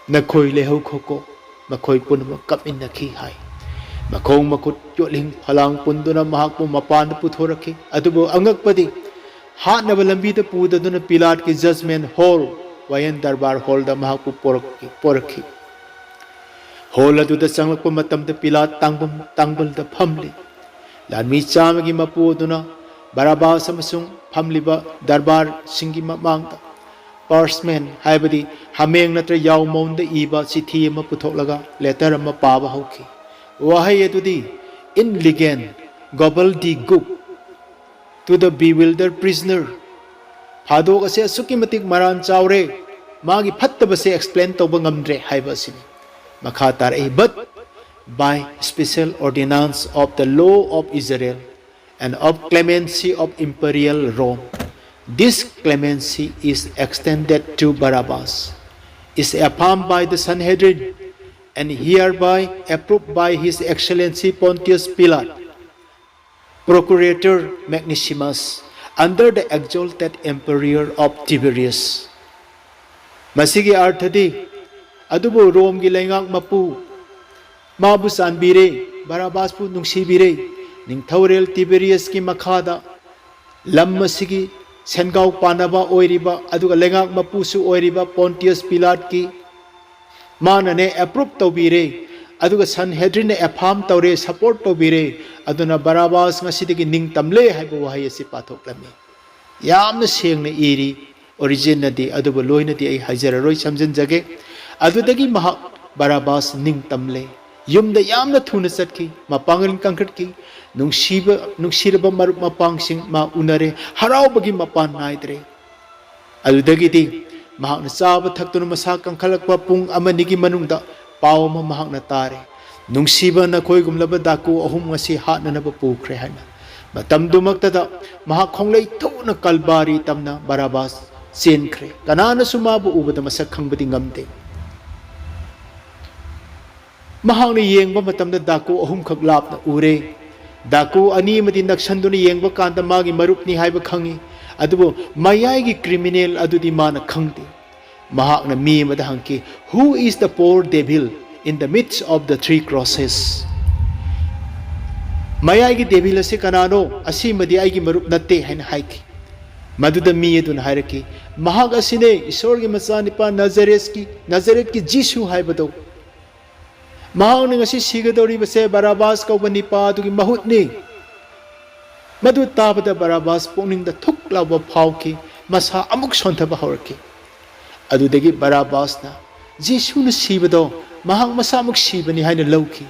ꯅꯈꯣꯏ ꯂꯩꯍꯧꯈꯣꯀꯣ꯫" ꯃꯈꯣꯏ ꯄꯨꯝꯅꯃꯛ ꯀꯞꯃꯤꯟꯅꯈꯤ ꯍꯥꯏ꯫ ꯃꯈꯣꯡ ꯃꯈꯨꯠ ꯌꯣꯠꯂꯤꯡ ꯐꯂꯥꯡ ꯄꯨꯟꯗꯨꯅ ꯃꯍꯥꯛꯄꯨ ꯃꯄꯥꯟꯗ ꯄꯨꯊꯣꯔꯛꯈꯤ꯫ ꯑꯗꯨꯕꯨ ꯑꯉꯛꯄꯗꯤ, ꯍꯥꯠꯅꯕ ꯂꯝꯕꯤꯗ ꯄꯨꯗꯗꯨꯅ ꯄꯤꯂꯥꯠꯀꯤ judgment hall, ꯋꯥꯌꯦꯜ ꯗꯔꯕꯥꯔ ꯍꯣꯜꯗ ꯃꯍꯥꯛꯄꯨ ꯄꯣꯔꯛꯈꯤ, ꯄꯣꯔꯛꯈꯤ꯫ ꯍꯣꯜ ꯑꯗꯨꯗ ꯆꯪꯂꯛꯄ ꯃꯇꯝꯗ ꯄꯤꯂꯥꯠ ꯇꯥꯡꯕꯝ, ꯇꯥꯡꯕꯜꯗ ꯐꯝꯂꯤ꯫ ꯂꯥꯟꯃꯤ ꯆꯥꯝꯃꯒꯤ ꯃꯄꯨ ꯑꯗꯨꯅ ꯕꯔꯥꯕꯥꯁ ꯑꯃꯁꯨꯡ ꯐꯝꯂꯤꯕ ꯗꯔꯕꯥꯔꯁꯤꯡꯒꯤ ꯃꯃꯥꯡꯗ ꯄꯥꯔꯁꯃꯦꯟ, ꯍꯥꯏꯕꯗꯤ ꯍꯥꯃꯦꯡ ꯅꯠꯇ꯭ꯔ ꯌꯥꯎ ꯃꯑꯣꯡꯗ ꯏꯕ ꯆꯤꯊꯤ ꯑꯃ ꯄꯨꯊꯣꯛꯂꯒ ꯂꯦꯇꯔ ꯑꯃ ꯄꯥꯕ ꯍꯧꯈꯤ꯫ ꯋꯥꯍꯩ ꯑꯗꯨꯗꯤ "In legem, gobaldegum, to the bewildered prisoner", ꯐꯥꯗꯣꯛ ꯑꯁꯦ ꯑꯁꯨꯛꯀꯤ ꯃꯇꯤꯛ ꯃꯔꯥꯟ ꯆꯥꯎꯔꯦ, ꯃꯥꯒꯤ ꯐꯠꯇꯕꯁꯦ ꯑꯦꯛꯁꯄ꯭ꯂꯦꯟ ꯇꯧꯕ ꯉꯝꯗ꯭ꯔꯦ ꯍꯥꯏꯕ ꯑꯁꯤꯅꯤ꯫ ꯃꯈꯥ ꯇꯥꯔꯛꯏ, "But by special ordinance of the law of Israel and of clemency of imperial Rome, this clemency is extended to Barabbas, is affirmed by the Sanhedrin, and hereby approved by His Excellency Pontius Pilate, Procurator Maximus, under the exalted Emperor of Tiberius." ꯃꯁꯤꯒꯤ ꯑꯔꯊꯗꯤ, ꯑꯗꯨꯕꯨ ꯔꯣꯝꯒꯤ ꯂꯩꯉꯥꯛ ꯃꯄꯨ ꯃꯥꯕꯨ ꯆꯥꯟꯕꯤꯔꯦ, ꯕꯔꯥꯕꯥꯁꯄꯨ ꯅꯨꯡꯁꯤꯕꯤꯔꯦ꯫ ꯅꯤꯡꯊꯧꯔꯦꯜ ꯇꯤꯕꯦꯔꯤꯌꯁꯀꯤ ꯃꯈꯥꯗ ꯂꯝ ꯑꯁꯤꯒꯤ ꯁꯦꯟꯒꯥꯎ ꯄꯥꯅꯕ ꯑꯣꯏꯔꯤꯕ ꯑꯗꯨꯒ ꯂꯩꯉꯥꯛ ꯃꯄꯨꯁꯨ ꯑꯣꯏꯔꯤꯕ ꯄꯣꯟꯇꯤꯌꯁ ꯄꯤꯂꯥꯠꯀꯤ ꯃꯥꯅꯅꯦ ꯑꯦꯄ꯭ꯔꯨꯞ ꯇꯧꯕꯤꯔꯦ, ꯑꯗꯨꯒ ꯁꯟꯍꯦꯗ꯭ꯔꯤꯟꯅ ꯑꯦꯐꯥꯝ ꯇꯧꯔꯦ, ꯁꯄꯣꯔꯠ ꯇꯧꯕꯤꯔꯦ꯫ ꯑꯗꯨꯅ ꯕꯔꯥꯕꯥꯁ ꯉꯁꯤꯗꯒꯤ ꯅꯤꯡꯇꯝꯂꯦ ꯍꯥꯏꯕ ꯋꯥꯍꯩ ꯑꯁꯤ ꯄꯥꯊꯣꯛꯂꯝꯃꯤ꯫ ꯌꯥꯝꯅ ꯁꯦꯡꯅ ꯏꯔꯤ ꯑꯣꯔꯤꯖꯤꯟꯅꯗꯤ, ꯑꯗꯨꯕꯨ ꯂꯣꯏꯅꯗꯤ ꯑꯩ ꯍꯥꯏꯖꯔꯔꯣꯏ, ꯁꯝꯖꯤꯟꯖꯒꯦ꯫ ꯑꯗꯨꯗꯒꯤ ꯃꯍꯥꯛ ꯕꯔꯥꯕꯥꯁ ꯅꯤꯡꯇꯝꯂꯦ꯫ ꯌꯨꯝꯗ ꯌꯥꯝꯅ ꯊꯨꯅ ꯆꯠꯈꯤ꯫ ꯃꯄꯥꯡꯒꯜ ꯀꯟꯈꯠꯈꯤ꯫ ꯅꯨꯡꯁꯤꯕ, ꯅꯨꯡꯁꯤꯔꯕ ꯃꯔꯨꯞ ꯃꯄꯥꯡꯁꯤꯡ ꯃꯥ ꯎꯅꯔꯦ꯫ ꯍꯔꯥꯎꯕꯒꯤ ꯃꯄꯥꯟ ꯅꯥꯏꯗ꯭ꯔꯦ꯫ ꯑꯗꯨꯗꯒꯤꯗꯤ ꯃꯍꯥꯛꯅ ꯆꯥꯕ ꯊꯛꯇꯨꯅ ꯃꯁꯥ ꯀꯟꯈꯠꯂꯛꯄ ꯄꯨꯡ ꯑꯃꯅꯤꯒꯤ ꯃꯅꯨꯡꯗ ꯄꯥꯎ ꯑꯃ ꯃꯍꯥꯛꯅ ꯇꯥꯔꯦ꯫ "ꯅꯨꯡꯁꯤꯕ ꯅꯈꯣꯏꯒꯨꯝꯂꯕ ꯗꯥꯀꯨ ꯑꯍꯨꯝ ꯑꯁꯤ ꯍꯥꯠꯅꯅꯕ ꯄꯨꯈ꯭ꯔꯦ" ꯍꯥꯏꯅ꯫ ꯃꯇꯝꯗꯨꯃꯛꯇꯗ ꯃꯍꯥꯛ ꯈꯣꯡꯂꯩ ꯊꯨꯅ ꯀꯜꯕꯥꯔꯤ ꯇꯝꯅ ꯕꯔꯥꯕꯥꯁ ꯆꯦꯟꯈ꯭ꯔꯦ꯫ ꯀꯅꯥꯅꯁꯨ ꯃꯥꯕꯨ ꯎꯕꯗ ꯃꯁꯛ ꯈꯪꯕꯗꯤ ꯉꯝꯗꯦ꯫ ꯃꯍꯥꯛꯅ ꯌꯦꯡꯕ ꯃꯇꯝꯗ ꯗꯥꯀꯨ ꯑꯍꯨꯝꯈꯛ ꯂꯥꯞꯅ ꯎꯔꯦ꯫ ꯗꯥꯀꯨ ꯑꯅꯤ ꯑꯃꯗꯤ ꯅꯛꯁꯟꯗꯨꯅ ꯌꯦꯡꯕ ꯀꯥꯟꯗ ꯃꯥꯒꯤ ꯃꯔꯨꯞꯅꯤ ꯍꯥꯏꯕ ꯈꯪꯏ꯫ ꯑꯗꯨꯕꯨ ꯃꯌꯥꯏꯒꯤ ꯀ꯭ꯔꯤꯃꯤꯅꯦꯜ ꯑꯗꯨꯗꯤ ꯃꯥꯅ ꯈꯪꯗꯦ꯫ ꯃꯍꯥꯛꯅ ꯃꯤ ꯑꯃꯗ ꯍꯪꯈꯤ, "Who is the poor devil in the midst of the three crosses?" "ꯃꯌꯥꯏꯒꯤ ꯗꯦꯚꯤꯜ ꯑꯁꯤ ꯀꯅꯥꯅꯣ? ꯑꯁꯤꯃꯗꯤ ꯑꯩꯒꯤ ꯃꯔꯨꯞ ꯅꯠꯇꯦ" ꯍꯥꯏꯅ ꯍꯥꯏꯈꯤ꯫ ꯃꯗꯨꯗ ꯃꯤ ꯑꯗꯨꯅ ꯍꯥꯏꯔꯛꯈꯤ, "ꯃꯍꯥꯛ ꯑꯁꯤꯅꯦ, ꯏꯁꯣꯔꯒꯤ ꯃꯆꯥꯅꯤꯄꯥ ꯅꯥꯖꯔꯦꯠꯀꯤ, ꯅꯥꯖꯔꯦꯠꯀꯤ ꯖꯤꯁꯨ ꯍꯥꯏꯕꯗꯣ꯫ ꯃꯍꯥꯛꯅ ꯉꯁꯤ ꯁꯤꯒꯗꯧꯔꯤꯕꯁꯦ ꯕꯔꯥꯕꯥꯁ ꯀꯧꯕ ꯅꯤꯄꯥ ꯑꯗꯨꯒꯤ ꯃꯍꯨꯠꯅꯤ"꯫ ꯃꯗꯨ ꯇꯥꯕꯗ ꯕꯔꯥꯕꯥꯁ ꯄꯨꯛꯅꯤꯡꯗ ꯊꯨꯛ ꯂꯥꯎꯕ ꯐꯥꯎꯈꯤ꯫ ꯃꯁꯥ ꯑꯃꯨꯛ ꯁꯣꯟꯊꯕ ꯍꯧꯔꯛꯈꯤ꯫ ꯑꯗꯨꯗꯒꯤ ꯕꯔꯥꯕꯥꯁꯅ ꯖꯤꯁꯨꯅ ꯁꯤꯕꯗꯣ ꯃꯍꯥꯛ ꯃꯁꯥꯃꯛ ꯁꯤꯕꯅꯤ ꯍꯥꯏꯅ ꯂꯧꯈꯤ꯫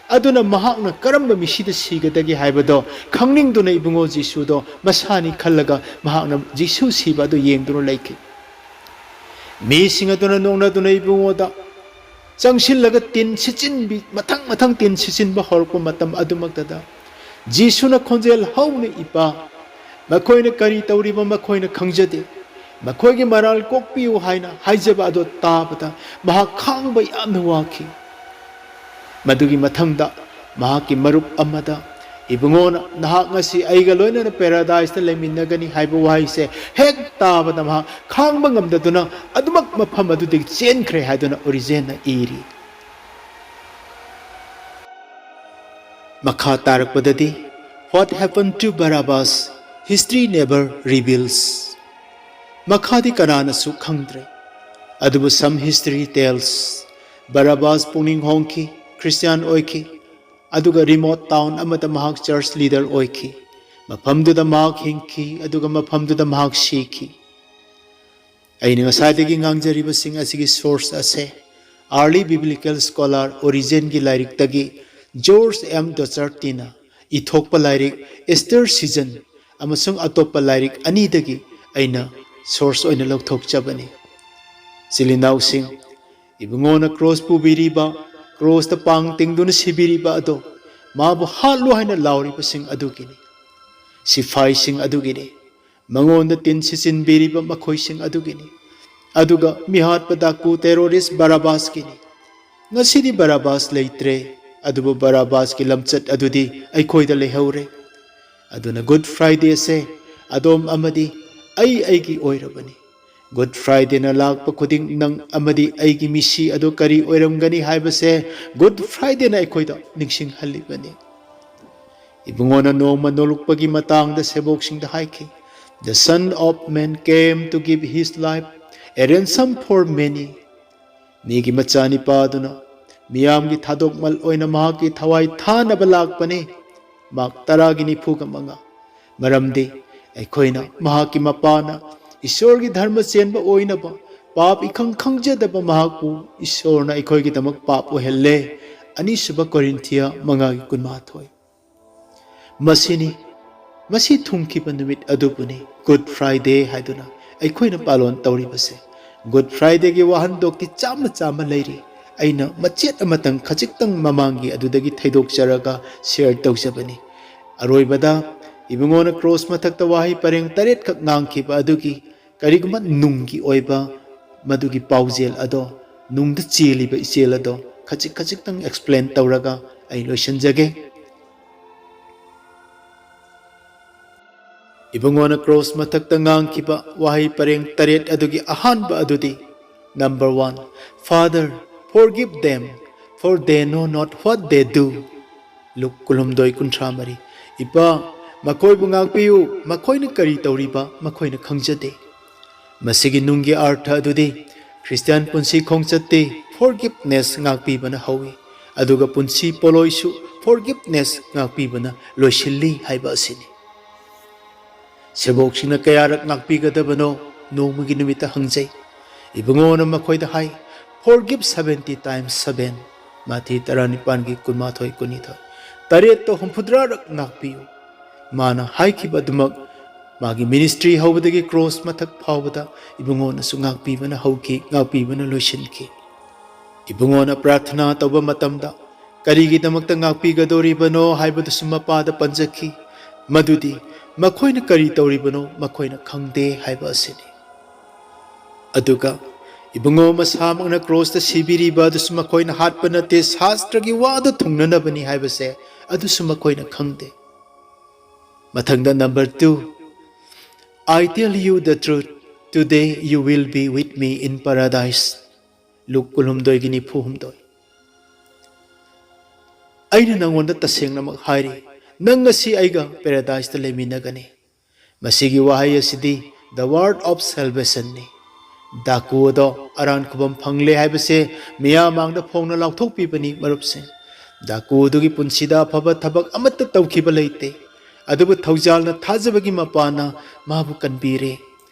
ꯑꯗꯨꯅ ꯃꯍꯥꯛꯅ ꯀꯔꯝꯕ ꯃꯤꯁꯤꯗ ꯁꯤꯒꯗꯒꯦ ꯍꯥꯏꯕꯗꯣ ꯈꯪꯅꯤꯡꯗꯨꯅ ꯏꯕꯨꯡꯉꯣ ꯖꯤꯁꯨꯗꯣ ꯃꯁꯥꯅꯤ ꯈꯜꯂꯒ ꯃꯍꯥꯛꯅ ꯖꯤꯁꯨ ꯁꯤꯕ ꯑꯗꯨ ꯌꯦꯡꯗꯨꯅ ꯂꯩꯈꯤ꯫ ꯃꯤꯁꯤꯡ ꯑꯗꯨꯅ ꯅꯣꯛꯅꯗꯨꯅ ꯏꯕꯨꯡꯉꯣꯗ ꯆꯪꯁꯤꯜꯂꯒ ꯇꯤꯟ ꯁꯤꯠꯆꯤꯟꯕꯤ, ꯃꯊꯪ ꯃꯊꯪ ꯇꯤꯟ ꯁꯤꯠꯆꯤꯟꯕ ꯍꯧꯔꯛꯄ ꯃꯇꯝ ꯑꯗꯨꯃꯛꯇꯗ ꯖꯤꯁꯨꯅ ꯈꯣꯟꯖꯦꯜ ꯍꯧꯅ, "ꯏꯄꯥ, ꯃꯈꯣꯏꯅ ꯀꯔꯤ ꯇꯧꯔꯤꯕ ꯃꯈꯣꯏꯅ ꯈꯪꯖꯗꯦ, ꯃꯈꯣꯏꯒꯤ ꯃꯔꯥꯜ ꯀꯣꯛꯄꯤꯌꯨ" ꯍꯥꯏꯅ ꯍꯥꯏꯖꯕ ꯑꯗꯨ ꯇꯥꯕꯗ ꯃꯍꯥꯛ ꯈꯥꯡꯕ ꯌꯥꯝꯅ ꯋꯥꯈꯤ꯫ ꯃꯗꯨꯒꯤ ꯃꯊꯪꯗ ꯃꯍꯥꯛꯀꯤ ꯃꯔꯨꯞ ꯑꯃꯗ, "ꯏꯕꯨꯡꯉꯣꯅ ꯅꯍꯥꯛ ꯉꯁꯤ ꯑꯩꯒ ꯂꯣꯏꯅꯅ ꯄꯦꯔꯥꯗꯥꯏꯁꯇ ꯂꯩꯃꯤꯟꯅꯒꯅꯤ" ꯍꯥꯏꯕ ꯋꯥꯍꯩꯁꯦ ꯍꯦꯛ ꯇꯥꯕꯗ ꯃꯍꯥꯛ ꯈꯥꯡꯕ ꯉꯝꯗꯗꯨꯅ ꯑꯗꯨꯃꯛ ꯃꯐꯝ ꯑꯗꯨꯗꯒꯤ ꯆꯦꯟꯈ꯭ꯔꯦ ꯍꯥꯏꯗꯨꯅ ꯑꯣꯔꯤꯖꯦꯟꯅ ꯏꯔꯤ꯫ ꯃꯈꯥ ꯇꯥꯔꯛꯄꯗꯗꯤ, "What happened to Barabbas? History never reveals." ꯃꯈꯥꯗꯤ ꯀꯅꯥꯅꯁꯨ ꯈꯪꯗ꯭ꯔꯦ꯫ ꯑꯗꯨꯕꯨ some history tells, ꯕꯔꯥꯕꯥꯁ ꯄꯨꯛꯅꯤꯡ ꯍꯣꯡꯈꯤ, ꯈ꯭ꯔꯤꯁꯇꯤꯌꯥꯟ ꯑꯣꯏꯈꯤ, ꯑꯗꯨꯒ ꯔꯤꯃꯣꯠ ꯇꯥꯎꯟ ꯑꯃꯗ ꯃꯍꯥꯛ ꯆꯔꯆ ꯂꯤꯗꯔ ꯑꯣꯏꯈꯤ꯫ ꯃꯐꯝꯗꯨꯗ ꯃꯍꯥꯛ ꯍꯤꯡꯈꯤ, ꯑꯗꯨꯒ ꯃꯐꯝꯗꯨꯗ ꯃꯍꯥꯛ ꯁꯤꯈꯤ꯫ ꯑꯩꯅ ꯉꯁꯥꯏꯗꯒꯤ ꯉꯥꯡꯖꯔꯤꯕꯁꯤꯡ ꯑꯁꯤꯒꯤ ꯁꯣꯔꯁ ꯑꯁꯦ Early Biblical Scholar Origenꯒꯤ ꯂꯥꯏꯔꯤꯛꯇꯒꯤ George M. Dochertyꯅ ꯏꯊꯣꯛꯄ ꯂꯥꯏꯔꯤꯛ Easter Season ꯑꯃꯁꯨꯡ ꯑꯇꯣꯞꯄ ꯂꯥꯏꯔꯤꯛ ꯑꯅꯤꯗꯒꯤ ꯑꯩꯅ source ꯑꯣꯏꯅ ꯂꯧꯊꯣꯛꯆꯕꯅꯤ꯫ ꯏꯆꯤꯜ ꯏꯅꯥꯎꯁꯤꯡ, ꯏꯕꯨꯡꯉꯣꯅ cross ꯄꯨꯕꯤꯔꯤꯕ, crossꯇ ꯄꯥꯡ ꯇꯤꯡꯗꯨꯅ ꯁꯤꯕꯤꯔꯤꯕ ꯑꯗꯣ, ꯃꯥꯕꯨ ꯍꯥꯠꯂꯨ ꯍꯥꯏꯅ ꯂꯥꯎꯔꯤꯕꯁꯤꯡ ꯑꯗꯨꯒꯤꯅꯤ, ꯁꯤꯐꯥꯏꯁꯤꯡ ꯑꯗꯨꯒꯤꯅꯤ, ꯃꯉꯣꯟꯗ ꯇꯤꯟ ꯁꯤꯆꯤꯟꯕꯤꯔꯤꯕ ꯃꯈꯣꯏꯁꯤꯡ ꯑꯗꯨꯒꯤꯅꯤ, ꯑꯗꯨꯒ ꯃꯤꯍꯥꯠꯄ ꯗꯥꯀꯨ terrorist ꯕꯔꯥꯕꯥꯁꯀꯤꯅꯤ꯫ ꯉꯁꯤꯗꯤ ꯕꯔꯥꯕꯥꯁ ꯂꯩꯇ꯭ꯔꯦ, ꯑꯗꯨꯕꯨ ꯕꯔꯥꯕꯥꯁꯀꯤ ꯂꯝꯆꯠ ꯑꯗꯨꯗꯤ ꯑꯩꯈꯣꯏꯗ ꯂꯩꯍꯧꯔꯦ꯫ ꯑꯗꯨꯅ Good Fridayꯁꯦ ꯑꯗꯣꯝ ꯑꯃꯗꯤ ꯑꯩ ꯑꯩꯒꯤ ꯑꯣꯏꯔꯕꯅꯤ꯫ Good Fridayꯅ ꯂꯥꯛꯄ ꯈꯨꯗꯤꯡ ꯅꯪ ꯑꯃꯗꯤ ꯑꯩꯒꯤ ꯃꯤꯁꯤ ꯑꯗꯨ ꯀꯔꯤ ꯑꯣꯏꯔꯝꯒꯅꯤ ꯍꯥꯏꯕꯁꯦ Good Fridayꯅ ꯑꯩꯈꯣꯏꯗ ꯅꯤꯡꯁꯤꯡꯍꯜꯂꯤꯕꯅꯤ꯫ ꯏꯕꯨꯡꯉꯣꯅ ꯅꯣꯡꯃ ꯅꯣꯂꯨꯛꯄꯒꯤ ꯃꯇꯥꯡꯗ ꯁꯦꯕꯣꯛꯁꯤꯡꯗ ꯍꯥꯏꯈꯤ, "The Son of Man came to give his life a ransom for many." ꯃꯤꯒꯤ ꯃꯆꯥꯅꯤꯄꯥꯗꯨꯅ ꯃꯤꯌꯥꯝꯒꯤ ꯊꯥꯗꯣꯛꯃꯜ ꯑꯣꯏꯅ ꯃꯍꯥꯛꯀꯤ ꯊꯋꯥꯏ ꯊꯥꯅꯕ ꯂꯥꯛꯄꯅꯤ꯫ ꯃꯥꯔꯛ ꯇꯔꯥꯒꯤ ꯅꯤꯐꯨꯒ ꯃꯉꯥ꯫ ꯃꯔꯝꯗꯤ ꯑꯩꯈꯣꯏꯅ ꯃꯍꯥꯛꯀꯤ ꯃꯄꯥꯅ ꯏꯁꯣꯔꯒꯤ ꯙꯔꯃ ꯆꯦꯟꯕ ꯑꯣꯏꯅꯕ ꯄꯥꯞ ꯏꯈꯪ ꯈꯪꯖꯗꯕ ꯃꯍꯥꯛꯄꯨ ꯏꯁꯣꯔꯅ ꯑꯩꯈꯣꯏꯒꯤꯗꯃꯛ ꯄꯥꯞ ꯑꯣꯏꯍꯜꯂꯦ꯫ ꯑꯅꯤꯁꯨꯕ ꯀꯣꯔꯤꯟꯊꯤꯌꯥ ꯃꯉꯥꯒꯤ ꯀꯨꯟꯃꯥꯊꯣꯏ꯫ ꯃꯁꯤꯅꯤ, ꯃꯁꯤ ꯊꯨꯡꯈꯤꯕ ꯅꯨꯃꯤꯠ ꯑꯗꯨꯕꯨꯅꯤ Good Friday ꯍꯥꯏꯗꯨꯅ ꯑꯩꯈꯣꯏꯅ ꯄꯥꯂꯣꯟ ꯇꯧꯔꯤꯕꯁꯦ꯫ Good Fridayꯒꯤ ꯋꯥꯍꯟꯊꯣꯛꯇꯤ ꯆꯥꯝꯃ ꯆꯥꯝꯃ ꯂꯩꯔꯤ꯫ ꯑꯩꯅ ꯃꯆꯦꯠ ꯑꯃꯇꯪ ꯈꯖꯤꯛꯇꯪ ꯃꯃꯥꯡꯒꯤ ꯑꯗꯨꯗꯒꯤ ꯊꯩꯗꯣꯛꯆꯔꯒ share ꯇꯧꯖꯕꯅꯤ꯫ ꯑꯔꯣꯏꯕꯗ ꯏꯕꯨꯡꯉꯣꯅ cross ꯃꯊꯛꯇ ꯋꯥꯍꯩ ꯄꯔꯦꯡ ꯇꯔꯦꯠꯈꯛ ꯉꯥꯡꯈꯤꯕ ꯑꯗꯨꯒꯤ ꯀꯔꯤꯒꯨꯝꯕ ꯅꯨꯡꯒꯤ ꯑꯣꯏꯕ ꯃꯗꯨꯒꯤ ꯄꯥꯎꯖꯦꯜ ꯑꯗꯣ, ꯅꯨꯡꯗ ꯆꯦꯜꯂꯤꯕ ꯏꯆꯦꯜ ꯑꯗꯣ ꯈꯖꯤꯛ ꯈꯖꯤꯛꯇꯪ explain ꯇꯧꯔꯒ ꯑꯩ ꯂꯣꯏꯁꯤꯟꯖꯒꯦ꯫ ꯏꯕꯨꯡꯉꯣꯅ cross ꯃꯊꯛꯇ ꯉꯥꯡꯈꯤꯕ ꯋꯥꯍꯩ ꯄꯔꯦꯡ ꯇꯔꯦꯠ ꯑꯗꯨꯒꯤ ꯑꯍꯥꯟꯕ ꯑꯗꯨꯗꯤ, number one, "Father, forgive them, for they know not what they do." ꯂꯨꯛ ꯀꯨꯟꯍꯨꯝꯗꯣꯏ ꯀꯨꯟꯊ꯭ꯔꯥ ꯃꯔꯤ꯫ "ꯏꯄꯥ, ꯃꯈꯣꯏꯕꯨ ꯉꯥꯛꯄꯤꯌꯨ, ꯃꯈꯣꯏꯅ ꯀꯔꯤ ꯇꯧꯔꯤꯕ ꯃꯈꯣꯏꯅ ꯈꯪꯖꯗꯦ꯫" ꯃꯁꯤꯒꯤ ꯅꯨꯡꯒꯤ ꯑꯥꯔꯊ ꯑꯗꯨꯗꯤ ꯈ꯭ꯔꯤꯁꯇꯤꯌꯥꯟ ꯄꯨꯟꯁꯤ ꯈꯣꯡꯆꯠꯇꯤ forgiveness ꯉꯥꯛꯄꯤꯕꯅ ꯍꯧꯏ, ꯑꯗꯨꯒ ꯄꯨꯟꯁꯤ ꯄꯣꯂꯣꯏꯁꯨ forgiveness ꯉꯥꯛꯄꯤꯕꯅ ꯂꯣꯏꯁꯤꯜꯂꯤ ꯍꯥꯏꯕ ꯑꯁꯤꯅꯤ꯫ ꯁꯦꯕꯣꯛꯁꯤꯡꯅ ꯀꯌꯥꯔꯛ ꯉꯥꯛꯄꯤꯒꯗꯕꯅꯣ ꯅꯣꯡꯃꯒꯤ ꯅꯨꯃꯤꯠꯇ ꯍꯪꯖꯩ꯫ ꯏꯕꯨꯡꯉꯣꯅ ꯃꯈꯣꯏꯗ ꯍꯥꯏ, Forgive seventy times seven, ꯃꯥꯊꯤ ꯇꯔꯥꯅꯤꯄꯥꯟꯒꯤ ꯀꯨꯟꯃꯥꯊꯣꯏ, ꯀꯨꯟꯅꯤꯊꯣꯏ꯫ ꯇꯔꯦꯠꯇ ꯍꯨꯝꯐꯨꯇꯔꯥꯔꯛ ꯉꯥꯛꯄꯤꯌꯨ꯫ ꯃꯥꯅ ꯍꯥꯏꯈꯤꯕ ꯑꯗꯨꯃꯛ ꯃꯥꯒꯤ ministry ꯍꯧꯕꯗꯒꯤ cross ꯃꯊꯛ ꯐꯥꯎꯕꯗ ꯏꯕꯨꯡꯉꯣꯅꯁꯨ ꯉꯥꯛꯄꯤꯕꯅ ꯍꯧꯈꯤ, ꯉꯥꯛꯄꯤꯕꯅ ꯂꯣꯏꯁꯤꯟꯈꯤ꯫ ꯏꯕꯨꯡꯉꯣꯅ ꯄ꯭ꯔꯥꯔꯊꯅꯥ ꯇꯧꯕ ꯃꯇꯝꯗ ꯀꯔꯤꯒꯤꯗꯃꯛꯇ ꯉꯥꯛꯄꯤꯒꯗꯧꯔꯤꯕꯅꯣ ꯍꯥꯏꯕꯗꯨꯁꯨ ꯃꯄꯥꯗ ꯄꯟꯖꯈꯤ꯫ ꯃꯗꯨꯗꯤ ꯃꯈꯣꯏꯅ ꯀꯔꯤ ꯇꯧꯔꯤꯕꯅꯣ ꯃꯈꯣꯏꯅ ꯈꯪꯗꯦ ꯍꯥꯏꯕ ꯑꯁꯤꯅꯤ꯫ ꯑꯗꯨꯒ ꯏꯕꯨꯡꯉꯣ ꯃꯁꯥꯃꯛꯅ crossꯇ ꯁꯤꯕꯤꯔꯤꯕ ꯑꯗꯨꯁꯨ ꯃꯈꯣꯏꯅ ꯍꯥꯠꯄ ꯅꯠꯇꯦ, ꯁꯥꯁꯇ꯭ꯔꯒꯤ ꯋꯥꯗꯨ ꯊꯨꯡꯅꯅꯕꯅꯤ ꯍꯥꯏꯕꯁꯦ ꯑꯗꯨꯁꯨ ꯃꯈꯣꯏꯅ ꯈꯪꯗꯦ꯫ ꯃꯊꯪꯗ number two, "I tell you the truth, today you will be with me in paradise." ꯂꯨꯛ ꯀꯨꯟꯍꯨꯝꯗꯣꯏꯒꯤ ꯅꯤꯐꯨ ꯍꯨꯝꯗꯣꯏ꯫ ꯑꯩꯅ ꯅꯉꯣꯟꯗ ꯇꯁꯦꯡꯅꯃꯛ ꯍꯥꯏꯔꯤ, ꯅꯪ ꯉꯁꯤ ꯑꯩꯒ paradiseꯇ ꯂꯩꯃꯤꯟꯅꯒꯅꯤ꯫ ꯃꯁꯤꯒꯤ ꯋꯥꯍꯩ ꯑꯁꯤꯗꯤ the word of salvationꯅꯤ꯫ ꯗꯥꯀꯨ ꯑꯗꯣ ꯑꯔꯥꯟ ꯈꯨꯕꯝ ꯐꯪꯂꯦ ꯍꯥꯏꯕꯁꯦ ꯃꯤꯌꯥꯝ ꯃꯥꯡꯗ ꯐꯣꯡꯅ ꯂꯥꯎꯊꯣꯛꯄꯤꯕꯅꯤ, ꯃꯔꯨꯞꯁꯤꯡ꯫ ꯗꯥꯀꯨ ꯑꯗꯨꯒꯤ ꯄꯨꯟꯁꯤꯗ ꯑꯐꯕ ꯊꯕꯛ ꯑꯃꯠꯇ ꯇꯧꯈꯤꯕ ꯂꯩꯇꯦ, ꯑꯗꯨꯕꯨ ꯊꯧꯖꯥꯜꯅ ꯊꯥꯖꯕꯒꯤ ꯃꯄꯥꯅ ꯃꯥꯕꯨ ꯀꯟꯕꯤꯔꯦ꯫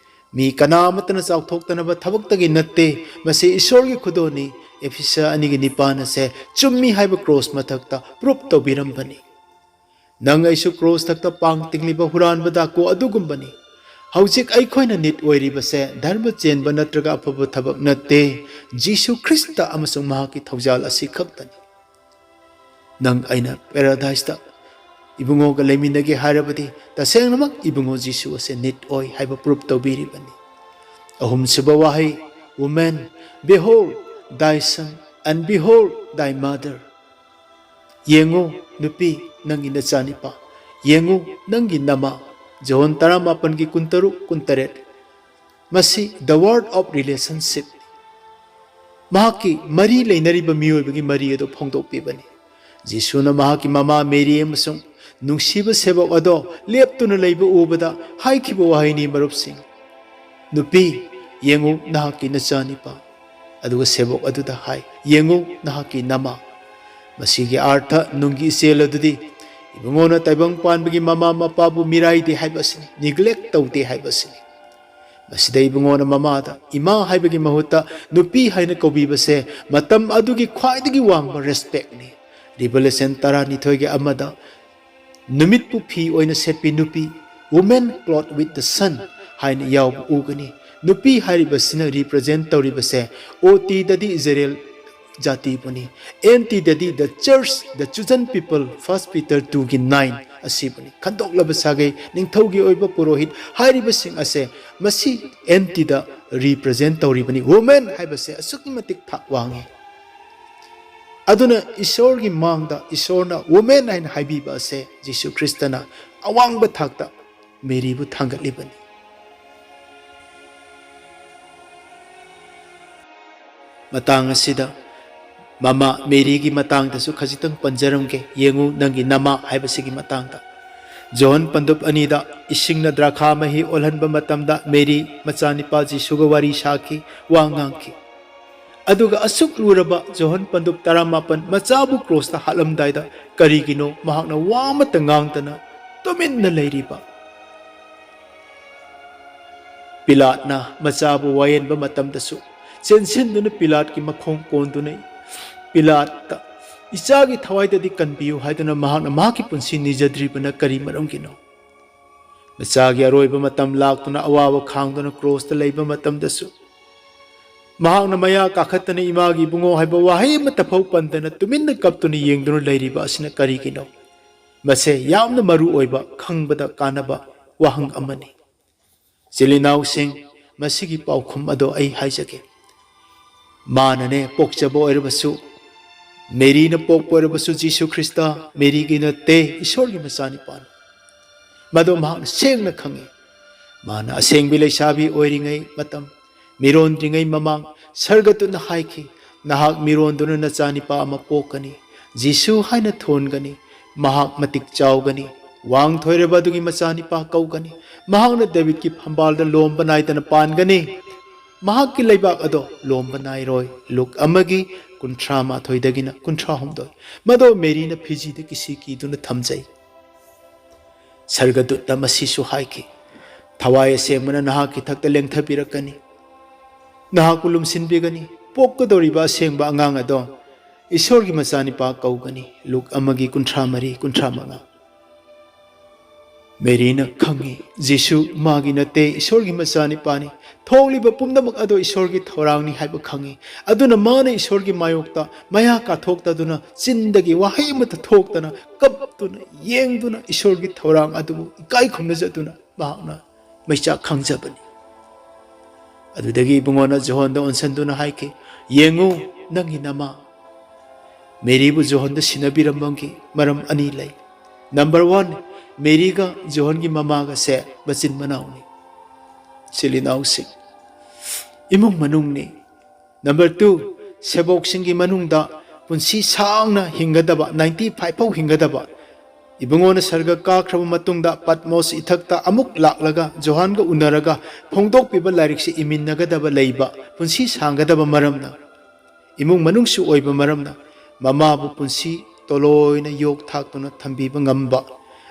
ꯃꯤ ꯀꯅꯥ ꯑꯃꯠꯇꯅ ꯆꯥꯎꯊꯣꯛꯇꯅꯕ ꯊꯕꯛꯇꯒꯤ ꯅꯠꯇꯦ, ꯃꯁꯤ ꯏꯁꯣꯔꯒꯤ ꯈꯨꯗꯣꯜꯅꯤ꯫ ꯑꯦꯐꯤꯁ ꯑꯅꯤꯒꯤ ꯅꯤꯄꯥꯟ ꯑꯁꯦ ꯆꯨꯝꯃꯤ ꯍꯥꯏꯕ cross ꯃꯊꯛꯇ proof ꯇꯧꯕꯤꯔꯝꯕꯅꯤ꯫ ꯅꯪ ꯑꯩꯁꯨ cross ꯊꯛꯇ ꯄꯥꯡ ꯇꯤꯡꯂꯤꯕ ꯍꯨꯔꯥꯟꯕ ꯗꯥꯀꯨ ꯑꯗꯨꯒꯨꯝꯕꯅꯤ꯫ ꯍꯧꯖꯤꯛ ꯑꯩꯈꯣꯏꯅ ꯅꯤꯠ ꯑꯣꯏꯔꯤꯕꯁꯦ ꯙꯔꯃ ꯆꯦꯟꯕ ꯅꯠꯇ꯭ꯔꯒ ꯑꯐꯕ ꯊꯕꯛ ꯅꯠꯇꯦ, ꯖꯤꯁꯨ ꯈ꯭ꯔꯤꯁꯇ ꯑꯃꯁꯨꯡ ꯃꯍꯥꯛꯀꯤ ꯊꯧꯖꯥꯜ ꯑꯁꯤ ꯈꯛꯇꯅꯤ꯫ ꯅꯪ ꯑꯩꯅ paradiseꯇ ꯏꯕꯨꯡꯉꯣꯒ ꯂꯩꯃꯤꯟꯅꯒꯦ ꯍꯥꯏꯔꯕꯗꯤ ꯇꯁꯦꯡꯅꯃꯛ ꯏꯕꯨꯡꯉꯣ ꯖꯤꯁꯨ ꯑꯁꯦ ꯅꯤꯠ ꯑꯣꯏ ꯍꯥꯏꯕ proof ꯇꯧꯕꯤꯔꯤꯕꯅꯤ꯫ ꯑꯍꯨꯝꯁꯨꯕ ꯋꯥꯍꯩ, woman, behold thy son and behold thy mother꯫ ꯌꯦꯡꯉꯨ ꯅꯨꯄꯤ, ꯅꯪꯒꯤ ꯅꯆꯥꯅꯤꯄꯥ, ꯌꯦꯡꯉꯨ ꯅꯪꯒꯤ ꯅꯃꯥ꯫ ꯖꯣꯍꯟ ꯇꯔꯥꯃꯥꯄꯟꯒꯤ ꯀꯨꯟꯇꯔꯨꯛ, ꯀꯨꯟꯇꯔꯦꯠ꯫ ꯃꯁꯤ the word of relationship꯫ ꯃꯍꯥꯛꯀꯤ ꯃꯔꯤ ꯂꯩꯅꯔꯤꯕ ꯃꯤꯑꯣꯏꯕꯒꯤ ꯃꯔꯤ ꯑꯗꯨ ꯐꯣꯡꯗꯣꯛꯄꯤꯕꯅꯤ꯫ ꯖꯤꯁꯨꯅ ꯃꯍꯥꯛꯀꯤ ꯃꯃꯥ ꯃꯦꯔꯤ ꯑꯃꯁꯨꯡ ꯅꯨꯡꯁꯤꯕ ꯁꯦꯕꯣꯛ ꯑꯗꯣ ꯂꯦꯞꯇꯨꯅ ꯂꯩꯕ ꯎꯕꯗ ꯍꯥꯏꯈꯤꯕ ꯋꯥꯍꯩꯅꯤ, ꯃꯔꯨꯞꯁꯤꯡ, "ꯅꯨꯄꯤ, ꯌꯦꯡꯉꯨ ꯅꯍꯥꯛꯀꯤ ꯅꯆꯥꯅꯤꯄꯥ"꯫ ꯑꯗꯨꯒ ꯁꯦꯕꯣꯛ ꯑꯗꯨꯗ ꯍꯥꯏ, "ꯌꯦꯡꯉꯨ ꯅꯍꯥꯛꯀꯤ ꯅꯃꯥ"꯫ ꯃꯁꯤꯒꯤ ꯑꯥꯔꯊ ꯅꯨꯡꯒꯤ ꯏꯆꯦꯜ ꯑꯗꯨꯗꯤ ꯏꯕꯨꯡꯉꯣꯅ ꯇꯥꯏꯕꯪ ꯄꯥꯟꯕꯒꯤ ꯃꯃꯥ ꯃꯄꯥꯕꯨ ꯃꯤꯔꯥꯏꯗꯦ ꯍꯥꯏꯕ ꯑꯁꯤꯅꯤ, neglect ꯇꯧꯗꯦ ꯍꯥꯏꯕ ꯑꯁꯤꯅꯤ꯫ ꯑꯁꯤꯗ ꯏꯕꯨꯡꯉꯣꯅ ꯃꯃꯥꯗ ꯏꯃꯥ ꯍꯥꯏꯕꯒꯤ ꯃꯍꯨꯠꯇ ꯅꯨꯄꯤ ꯍꯥꯏꯅ ꯀꯧꯕꯤꯕꯁꯦ ꯃꯇꯝ ꯑꯗꯨꯒꯤ ꯈ꯭ꯋꯥꯏꯗꯒꯤ ꯋꯥꯡꯕ ꯔꯦꯁꯄꯦꯛꯅꯤ꯫ ꯔꯤꯚꯦꯂꯦꯁꯟ ꯇꯔꯥꯅꯤꯊꯣꯏꯒꯤ ꯑꯃꯗ ꯅꯨꯃꯤꯠꯄꯨ ꯐꯤ ꯑꯣꯏꯅ ꯁꯦꯠꯄꯤ ꯅꯨꯄꯤ, women clothed with the sun ꯍꯥꯏꯅ ꯌꯥꯎꯕ ꯎꯒꯅꯤ꯫ ꯅꯨꯄꯤ ꯍꯥꯏꯔꯤꯕꯁꯤꯅ ꯔꯤꯄ꯭ꯔꯖꯦꯟ ꯇꯧꯔꯤꯕꯁꯦ ꯑꯣ ꯇꯤꯗꯗꯤ ꯏꯖꯔꯦꯜ ꯖꯥꯇꯤꯕꯨꯅꯤ꯫ ꯑꯦꯟ ꯇꯤꯗꯗꯤ the church, the chosen people, First Peter ꯇꯨꯒꯤ ꯅꯥꯏꯟ ꯑꯁꯤꯕꯨꯅꯤ꯫ ꯈꯟꯗꯣꯛꯂꯕ ꯁꯥꯒꯩ, ꯅꯤꯡꯊꯧꯒꯤ ꯑꯣꯏꯕ ꯄꯨꯔꯣꯍꯤꯠ ꯍꯥꯏꯔꯤꯕꯁꯤꯡ ꯑꯁꯦ ꯃꯁꯤ ꯑꯦꯟ ꯇꯤꯗ ꯔꯤꯄ꯭ꯔꯖꯦꯟ ꯇꯧꯔꯤꯕꯅꯤ꯫ ꯋꯨꯃꯦꯟ ꯍꯥꯏꯕꯁꯦ ꯑꯁꯨꯛꯀꯤ ꯃꯇꯤꯛ ꯊꯥꯛ ꯋꯥꯡꯉꯤ꯫ ꯑꯗꯨꯅ ꯏꯁꯣꯔꯒꯤ ꯃꯥꯡꯗ ꯏꯁꯣꯔꯅ ꯋꯨꯃꯦꯟ ꯍꯥꯏꯅ ꯍꯥꯏꯕꯤꯕ ꯑꯁꯦ ꯖꯤꯁꯨ ꯈ꯭ꯔꯤꯁꯇꯅ ꯑꯋꯥꯡꯕ ꯊꯥꯛꯇ ꯃꯦꯔꯤꯕꯨ ꯊꯥꯡꯒꯠꯂꯤꯕꯅꯤ꯫ ꯃꯇꯥꯡ ꯑꯁꯤꯗ ꯃꯃꯥ ꯃꯦꯔꯤꯒꯤ ꯃꯇꯥꯡꯗꯁꯨ ꯈꯖꯤꯛꯇꯪ ꯄꯟꯖꯔꯝꯒꯦ꯫ ꯌꯦꯡꯉꯨ, ꯅꯪꯒꯤ ꯅꯃꯥ ꯍꯥꯏꯕꯁꯤꯒꯤ ꯃꯇꯥꯡꯗ꯫ ꯖꯣꯍꯟ ꯄꯟꯗꯨꯞ ꯑꯅꯤꯗ ꯏꯁꯤꯡꯅ ꯗ꯭ꯔꯥꯈꯥ ꯃꯍꯤ ꯑꯣꯜꯍꯟꯕ ꯃꯇꯝꯗ ꯃꯦꯔꯤ ꯃꯆꯥꯅꯤꯄꯥ ꯖꯤꯁꯨꯒ ꯋꯥꯔꯤ ꯁꯥꯈꯤ, ꯋꯥ ꯉꯥꯡꯈꯤ꯫ ꯑꯗꯨꯒ ꯑꯁꯨꯛ ꯂꯨꯔꯕ ꯖꯣꯍꯟ ꯄꯟꯗꯨꯞ ꯇꯔꯥꯃꯥꯄꯟ ꯃꯆꯥꯕꯨ ꯀ꯭ꯔꯣꯁꯇ ꯍꯥꯠꯂꯝꯗꯥꯏꯗ ꯀꯔꯤꯒꯤꯅꯣ ꯃꯍꯥꯛꯅ ꯋꯥ ꯑꯃꯠꯇ ꯉꯥꯡꯗꯅ ꯇꯨꯃꯤꯟꯅ ꯂꯩꯔꯤꯕ? ꯄꯤꯂꯥꯠꯅ ꯃꯆꯥꯕꯨ ꯋꯥꯌꯦꯟꯕ ꯃꯇꯝꯗꯁꯨ ꯆꯦꯟꯁꯤꯟꯗꯨꯅ ꯄꯤꯂꯥꯠꯀꯤ ꯃꯈꯣꯡ ꯀꯣꯟꯗꯨꯅ ꯄꯤꯂꯥꯠꯇ, "ꯏꯆꯥꯒꯤ ꯊꯋꯥꯏꯗꯗꯤ ꯀꯟꯕꯤꯌꯨ" ꯍꯥꯏꯗꯨꯅ ꯃꯍꯥꯛꯅ ꯃꯍꯥꯛꯀꯤ ꯄꯨꯟꯁꯤ ꯅꯤꯖꯗ꯭ꯔꯤꯕꯅ ꯀꯔꯤ ꯃꯔꯝꯒꯤꯅꯣ? ꯃꯆꯥꯒꯤ ꯑꯔꯣꯏꯕ ꯃꯇꯝ ꯂꯥꯛꯇꯨꯅ ꯑꯋꯥꯕ ꯈꯥꯡꯗꯨꯅ ꯀ꯭ꯔꯣꯁꯇ ꯂꯩꯕ ꯃꯇꯝꯗꯁꯨ ꯃꯍꯥꯛꯅ ꯃꯌꯥ ꯀꯥꯈꯠꯇꯅ "ꯏꯃꯥꯒꯤ ꯏꯕꯨꯡꯉꯣ" ꯍꯥꯏꯕ ꯋꯥꯍꯩ ꯑꯃꯠꯇ ꯐꯥꯎ ꯄꯟꯗꯅ ꯇꯨꯃꯤꯟꯅ ꯀꯞꯇꯨꯅ ꯌꯦꯡꯗꯨꯅ ꯂꯩꯔꯤꯕ ꯑꯁꯤꯅ ꯀꯔꯤꯒꯤꯅꯣ? ꯃꯁꯦ ꯌꯥꯝꯅ ꯃꯔꯨ ꯑꯣꯏꯕ, ꯈꯪꯕꯗ ꯀꯥꯟꯅꯕ ꯋꯥꯍꯪ ꯑꯃꯅꯤ꯫ ꯏꯆꯤꯜ ꯏꯅꯥꯎꯁꯤꯡ, ꯃꯁꯤꯒꯤ ꯄꯥꯎꯈꯨꯝ ꯑꯗꯣ ꯑꯩ ꯍꯥꯏꯖꯒꯦ꯫ ꯃꯥꯅꯅꯦ ꯄꯣꯛꯆꯕ ꯑꯣꯏꯔꯕꯁꯨ, ꯃꯦꯔꯤꯅ ꯄꯣꯛꯄ ꯑꯣꯏꯔꯕꯁꯨ, ꯖꯤꯁꯨ ꯈ꯭ꯔꯤꯁꯇ ꯃꯦꯔꯤꯒꯤ ꯅꯠꯇꯦ, ꯏꯁꯣꯔꯒꯤ ꯃꯆꯥꯅꯤꯄꯥꯅꯤ꯫ ꯃꯗꯣ ꯃꯍꯥꯛꯅ ꯁꯦꯡꯅ ꯈꯪꯉꯤ꯫ ꯃꯥꯅ ꯑꯁꯦꯡꯕꯤ ꯂꯩꯁꯥꯕꯤ ꯑꯣꯏꯔꯤꯉꯩ ꯃꯇꯝ, ꯃꯤꯔꯣꯟꯗ꯭ꯔꯤꯉꯩ ꯃꯃꯥꯡ, ꯁꯔꯒꯗꯨꯠꯅ ꯍꯥꯏꯈꯤ, "ꯅꯍꯥꯛ ꯃꯤꯔꯣꯟꯗꯨꯅ ꯅꯆꯥꯅꯤꯄꯥ ꯑꯃ ꯄꯣꯛꯀꯅꯤ, ꯖꯤꯁꯨ ꯍꯥꯏꯅ ꯊꯣꯟꯒꯅꯤ꯫ ꯃꯍꯥꯛ ꯃꯇꯤꯛ ꯆꯥꯎꯒꯅꯤ, ꯋꯥꯡ ꯊꯣꯏꯔꯕ ꯑꯗꯨꯒꯤ ꯃꯆꯥꯅꯤꯄꯥ ꯀꯧꯒꯅꯤ꯫ ꯃꯍꯥꯛꯅ ꯗꯦꯕꯤꯠꯀꯤ ꯐꯝꯕꯥꯜꯗ ꯂꯣꯝꯕ ꯅꯥꯏꯗꯅ ꯄꯥꯟꯒꯅꯤ꯫ ꯃꯍꯥꯛꯀꯤ ꯂꯩꯕꯥꯛ ꯑꯗꯣ ꯂꯣꯝꯕ ꯅꯥꯏꯔꯣꯏ"꯫ ꯂꯨꯛ ꯑꯃꯒꯤ ꯀꯨꯟꯊ꯭ꯔꯥ ꯃꯥꯊꯣꯏꯗꯒꯤꯅ ꯀꯨꯟꯊ꯭ꯔꯥ ꯍꯨꯝꯗꯣꯏ꯫ ꯃꯗꯣ ꯃꯦꯔꯤꯅ ꯐꯤꯖꯤꯗ ꯀꯤꯁꯤ ꯀꯤꯗꯨꯅ ꯊꯝꯖꯩ꯫ ꯁꯔꯒꯗꯨꯠꯅ ꯃꯁꯤꯁꯨ ꯍꯥꯏꯈꯤ, ꯊꯋꯥꯏ ꯑꯁꯦꯡꯕꯅ ꯅꯍꯥꯛꯀꯤ ꯊꯛꯇ ꯂꯦꯡꯊꯕꯤꯔꯛꯀꯅꯤ꯫ ꯅꯍꯥꯛꯄꯨ ꯂꯨꯝꯁꯤꯟꯕꯤꯒꯅꯤ꯫ ꯄꯣꯛꯀꯗꯧꯔꯤꯕ ꯑꯁꯦꯡꯕ ꯑꯉꯥꯡ ꯑꯗꯣ ꯏꯁꯣꯔꯒꯤ ꯃꯆꯥꯅꯤꯄꯥ ꯀꯧꯒꯅꯤ꯫ ꯂꯨꯛ ꯑꯃꯒꯤ ꯀꯨꯟꯊ꯭ꯔꯥ ꯃꯔꯤ, ꯀꯨꯟꯊ꯭ꯔꯥ ꯃꯉꯥ꯫ ꯃꯦꯔꯤꯅ ꯈꯪꯏ, ꯖꯤꯁꯨ ꯃꯥꯒꯤ ꯅꯠꯇꯦ, ꯏꯁꯣꯔꯒꯤ ꯃꯆꯥꯅꯤꯄꯥꯅꯤ꯫ ꯊꯣꯛꯂꯤꯕ ꯄꯨꯝꯅꯃꯛ ꯑꯗꯣ ꯏꯁꯣꯔꯒꯤ ꯊꯧꯔꯥꯡꯅꯤ ꯍꯥꯏꯕ ꯈꯪꯏ꯫ ꯑꯗꯨꯅ ꯃꯥꯅ ꯏꯁꯣꯔꯒꯤ ꯃꯥꯌꯣꯛꯇ ꯃꯌꯥ ꯀꯥꯊꯣꯛꯇꯗꯨꯅ, ꯆꯤꯟꯗꯒꯤ ꯋꯥꯍꯩ ꯑꯃꯠꯇ ꯊꯣꯛꯇꯅ, ꯀꯞꯇꯨꯅ, ꯌꯦꯡꯗꯨꯅ ꯏꯁꯣꯔꯒꯤ ꯊꯧꯔꯥꯡ ꯑꯗꯨꯕꯨ ꯏꯀꯥꯏ ꯈꯨꯝꯅꯖꯗꯨꯅ ꯃꯍꯥꯛꯅ ꯃꯩꯆꯥꯛ ꯈꯥꯡꯖꯕꯅꯤ꯫ ꯑꯗꯨꯗꯒꯤ ꯏꯕꯨꯡꯉꯣꯅ ꯖꯣꯍꯣꯟꯗ ꯑꯣꯟꯁꯟꯗꯨꯅ ꯍꯥꯏꯈꯤ, "ꯌꯦꯡꯉꯨ, ꯅꯪꯒꯤ ꯅꯃꯥ꯫" ꯃꯦꯔꯤꯕꯨ ꯖꯣꯍꯣꯟꯗ ꯁꯤꯟꯅꯕꯤꯔꯝꯕꯒꯤ ꯃꯔꯝ ꯑꯅꯤ ꯂꯩ꯫ ꯅꯝꯕꯔ ꯋꯥꯟ, ꯃꯦꯔꯤꯒ ꯖꯣꯍꯣꯟꯒꯤ ꯃꯃꯥꯒꯁꯦ ꯃꯆꯤꯟ ꯃꯅꯥꯎꯅꯤ, ꯏꯆꯤꯜ ꯏꯅꯥꯎꯁꯤꯡ, ꯏꯃꯨꯡ ꯃꯅꯨꯡꯅꯤ꯫ ꯅꯝꯕꯔ ꯇꯨ, ꯁꯦꯕꯣꯛꯁꯤꯡꯒꯤ ꯃꯅꯨꯡꯗ ꯄꯨꯟꯁꯤ ꯁꯥꯡꯅ ꯍꯤꯡꯒꯗꯕ, ꯅꯥꯏꯟꯇꯤ ꯐꯥꯏꯚ ꯐꯥꯎ ꯍꯤꯡꯒꯗꯕ, ꯏꯕꯨꯡꯉꯣꯅ ꯁꯔꯒ ꯀꯥꯈ꯭ꯔꯕ ꯃꯇꯨꯡꯗ ꯄꯠꯃꯣꯁ ꯏꯊꯛꯇ ꯑꯃꯨꯛ ꯂꯥꯛꯂꯒ ꯖꯣꯍꯥꯟꯒ ꯎꯅꯔꯒ ꯐꯣꯡꯗꯣꯛꯄꯤꯕ ꯂꯥꯏꯔꯤꯛꯁꯤ ꯏꯃꯤꯟꯅꯒꯗꯕ ꯂꯩꯕ, ꯄꯨꯟꯁꯤ ꯁꯥꯡꯒꯗꯕ ꯃꯔꯝꯅ, ꯏꯃꯨꯡ ꯃꯅꯨꯡꯁꯨ ꯑꯣꯏꯕ ꯃꯔꯝꯅ, ꯃꯃꯥꯕꯨ ꯄꯨꯟꯁꯤ ꯇꯣꯂꯣꯏꯅ ꯌꯣꯛ ꯊꯥꯛꯇꯨꯅ ꯊꯝꯕꯤꯕ ꯉꯝꯕ,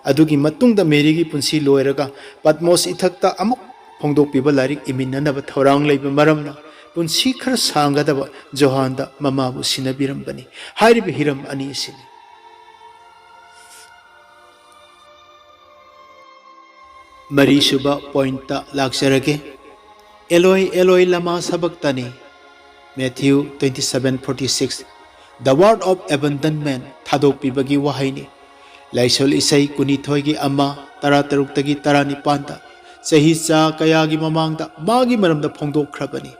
ꯑꯗꯨꯒꯤ ꯃꯇꯨꯡꯗ ꯃꯦꯔꯤꯒꯤ ꯄꯨꯟꯁꯤ ꯂꯣꯏꯔꯒ ꯄꯠꯃꯣꯁ ꯏꯊꯛꯇ ꯑꯃꯨꯛ ꯐꯣꯡꯗꯣꯛꯄꯤꯕ ꯂꯥꯏꯔꯤꯛ ꯏꯃꯤꯟꯅꯅꯕ ꯊꯧꯔꯥꯡ ꯂꯩꯕ ꯃꯔꯝꯅ, ꯄꯨꯟꯁꯤ ꯈꯔ ꯁꯥꯡꯒꯗꯕ ꯖꯣꯍꯥꯟꯗ ꯃꯃꯥꯕꯨ ꯁꯤꯟꯅꯕꯤꯔꯝꯕꯅꯤ꯫ ꯍꯥꯏꯔꯤꯕ ꯍꯤꯔꯝ ꯑꯅꯤ ꯑꯁꯤꯅꯤ꯫ ꯃꯔꯤꯁꯨꯕ ꯄꯣꯏꯟꯠꯇ ꯂꯥꯛꯆꯔꯒꯦ꯫ "ꯑꯦꯂꯣꯏ, ꯑꯦꯂꯣꯏ, ꯂꯃꯥ ꯁꯕꯛꯇꯅꯤ"꯫ Matthew twenty seven forty six, the word of abandonment, ꯊꯥꯗꯣꯛꯄꯤꯕꯒꯤ ꯋꯥꯍꯩꯅꯤ꯫ ꯂꯥꯏꯁꯣꯟ ꯏꯁꯩ ꯀꯨꯟꯅꯤꯊꯣꯏꯒꯤ ꯑꯃ, ꯇꯔꯥꯇꯔꯨꯛꯇꯒꯤ ꯇꯔꯥꯅꯤꯄꯥꯟꯗ ꯆꯍꯤ ꯆꯥ ꯀꯌꯥꯒꯤ ꯃꯃꯥꯡꯗ ꯃꯥꯒꯤ ꯃꯔꯝꯗ ꯐꯣꯡꯗꯣꯛꯈ꯭ꯔꯕꯅꯤ꯫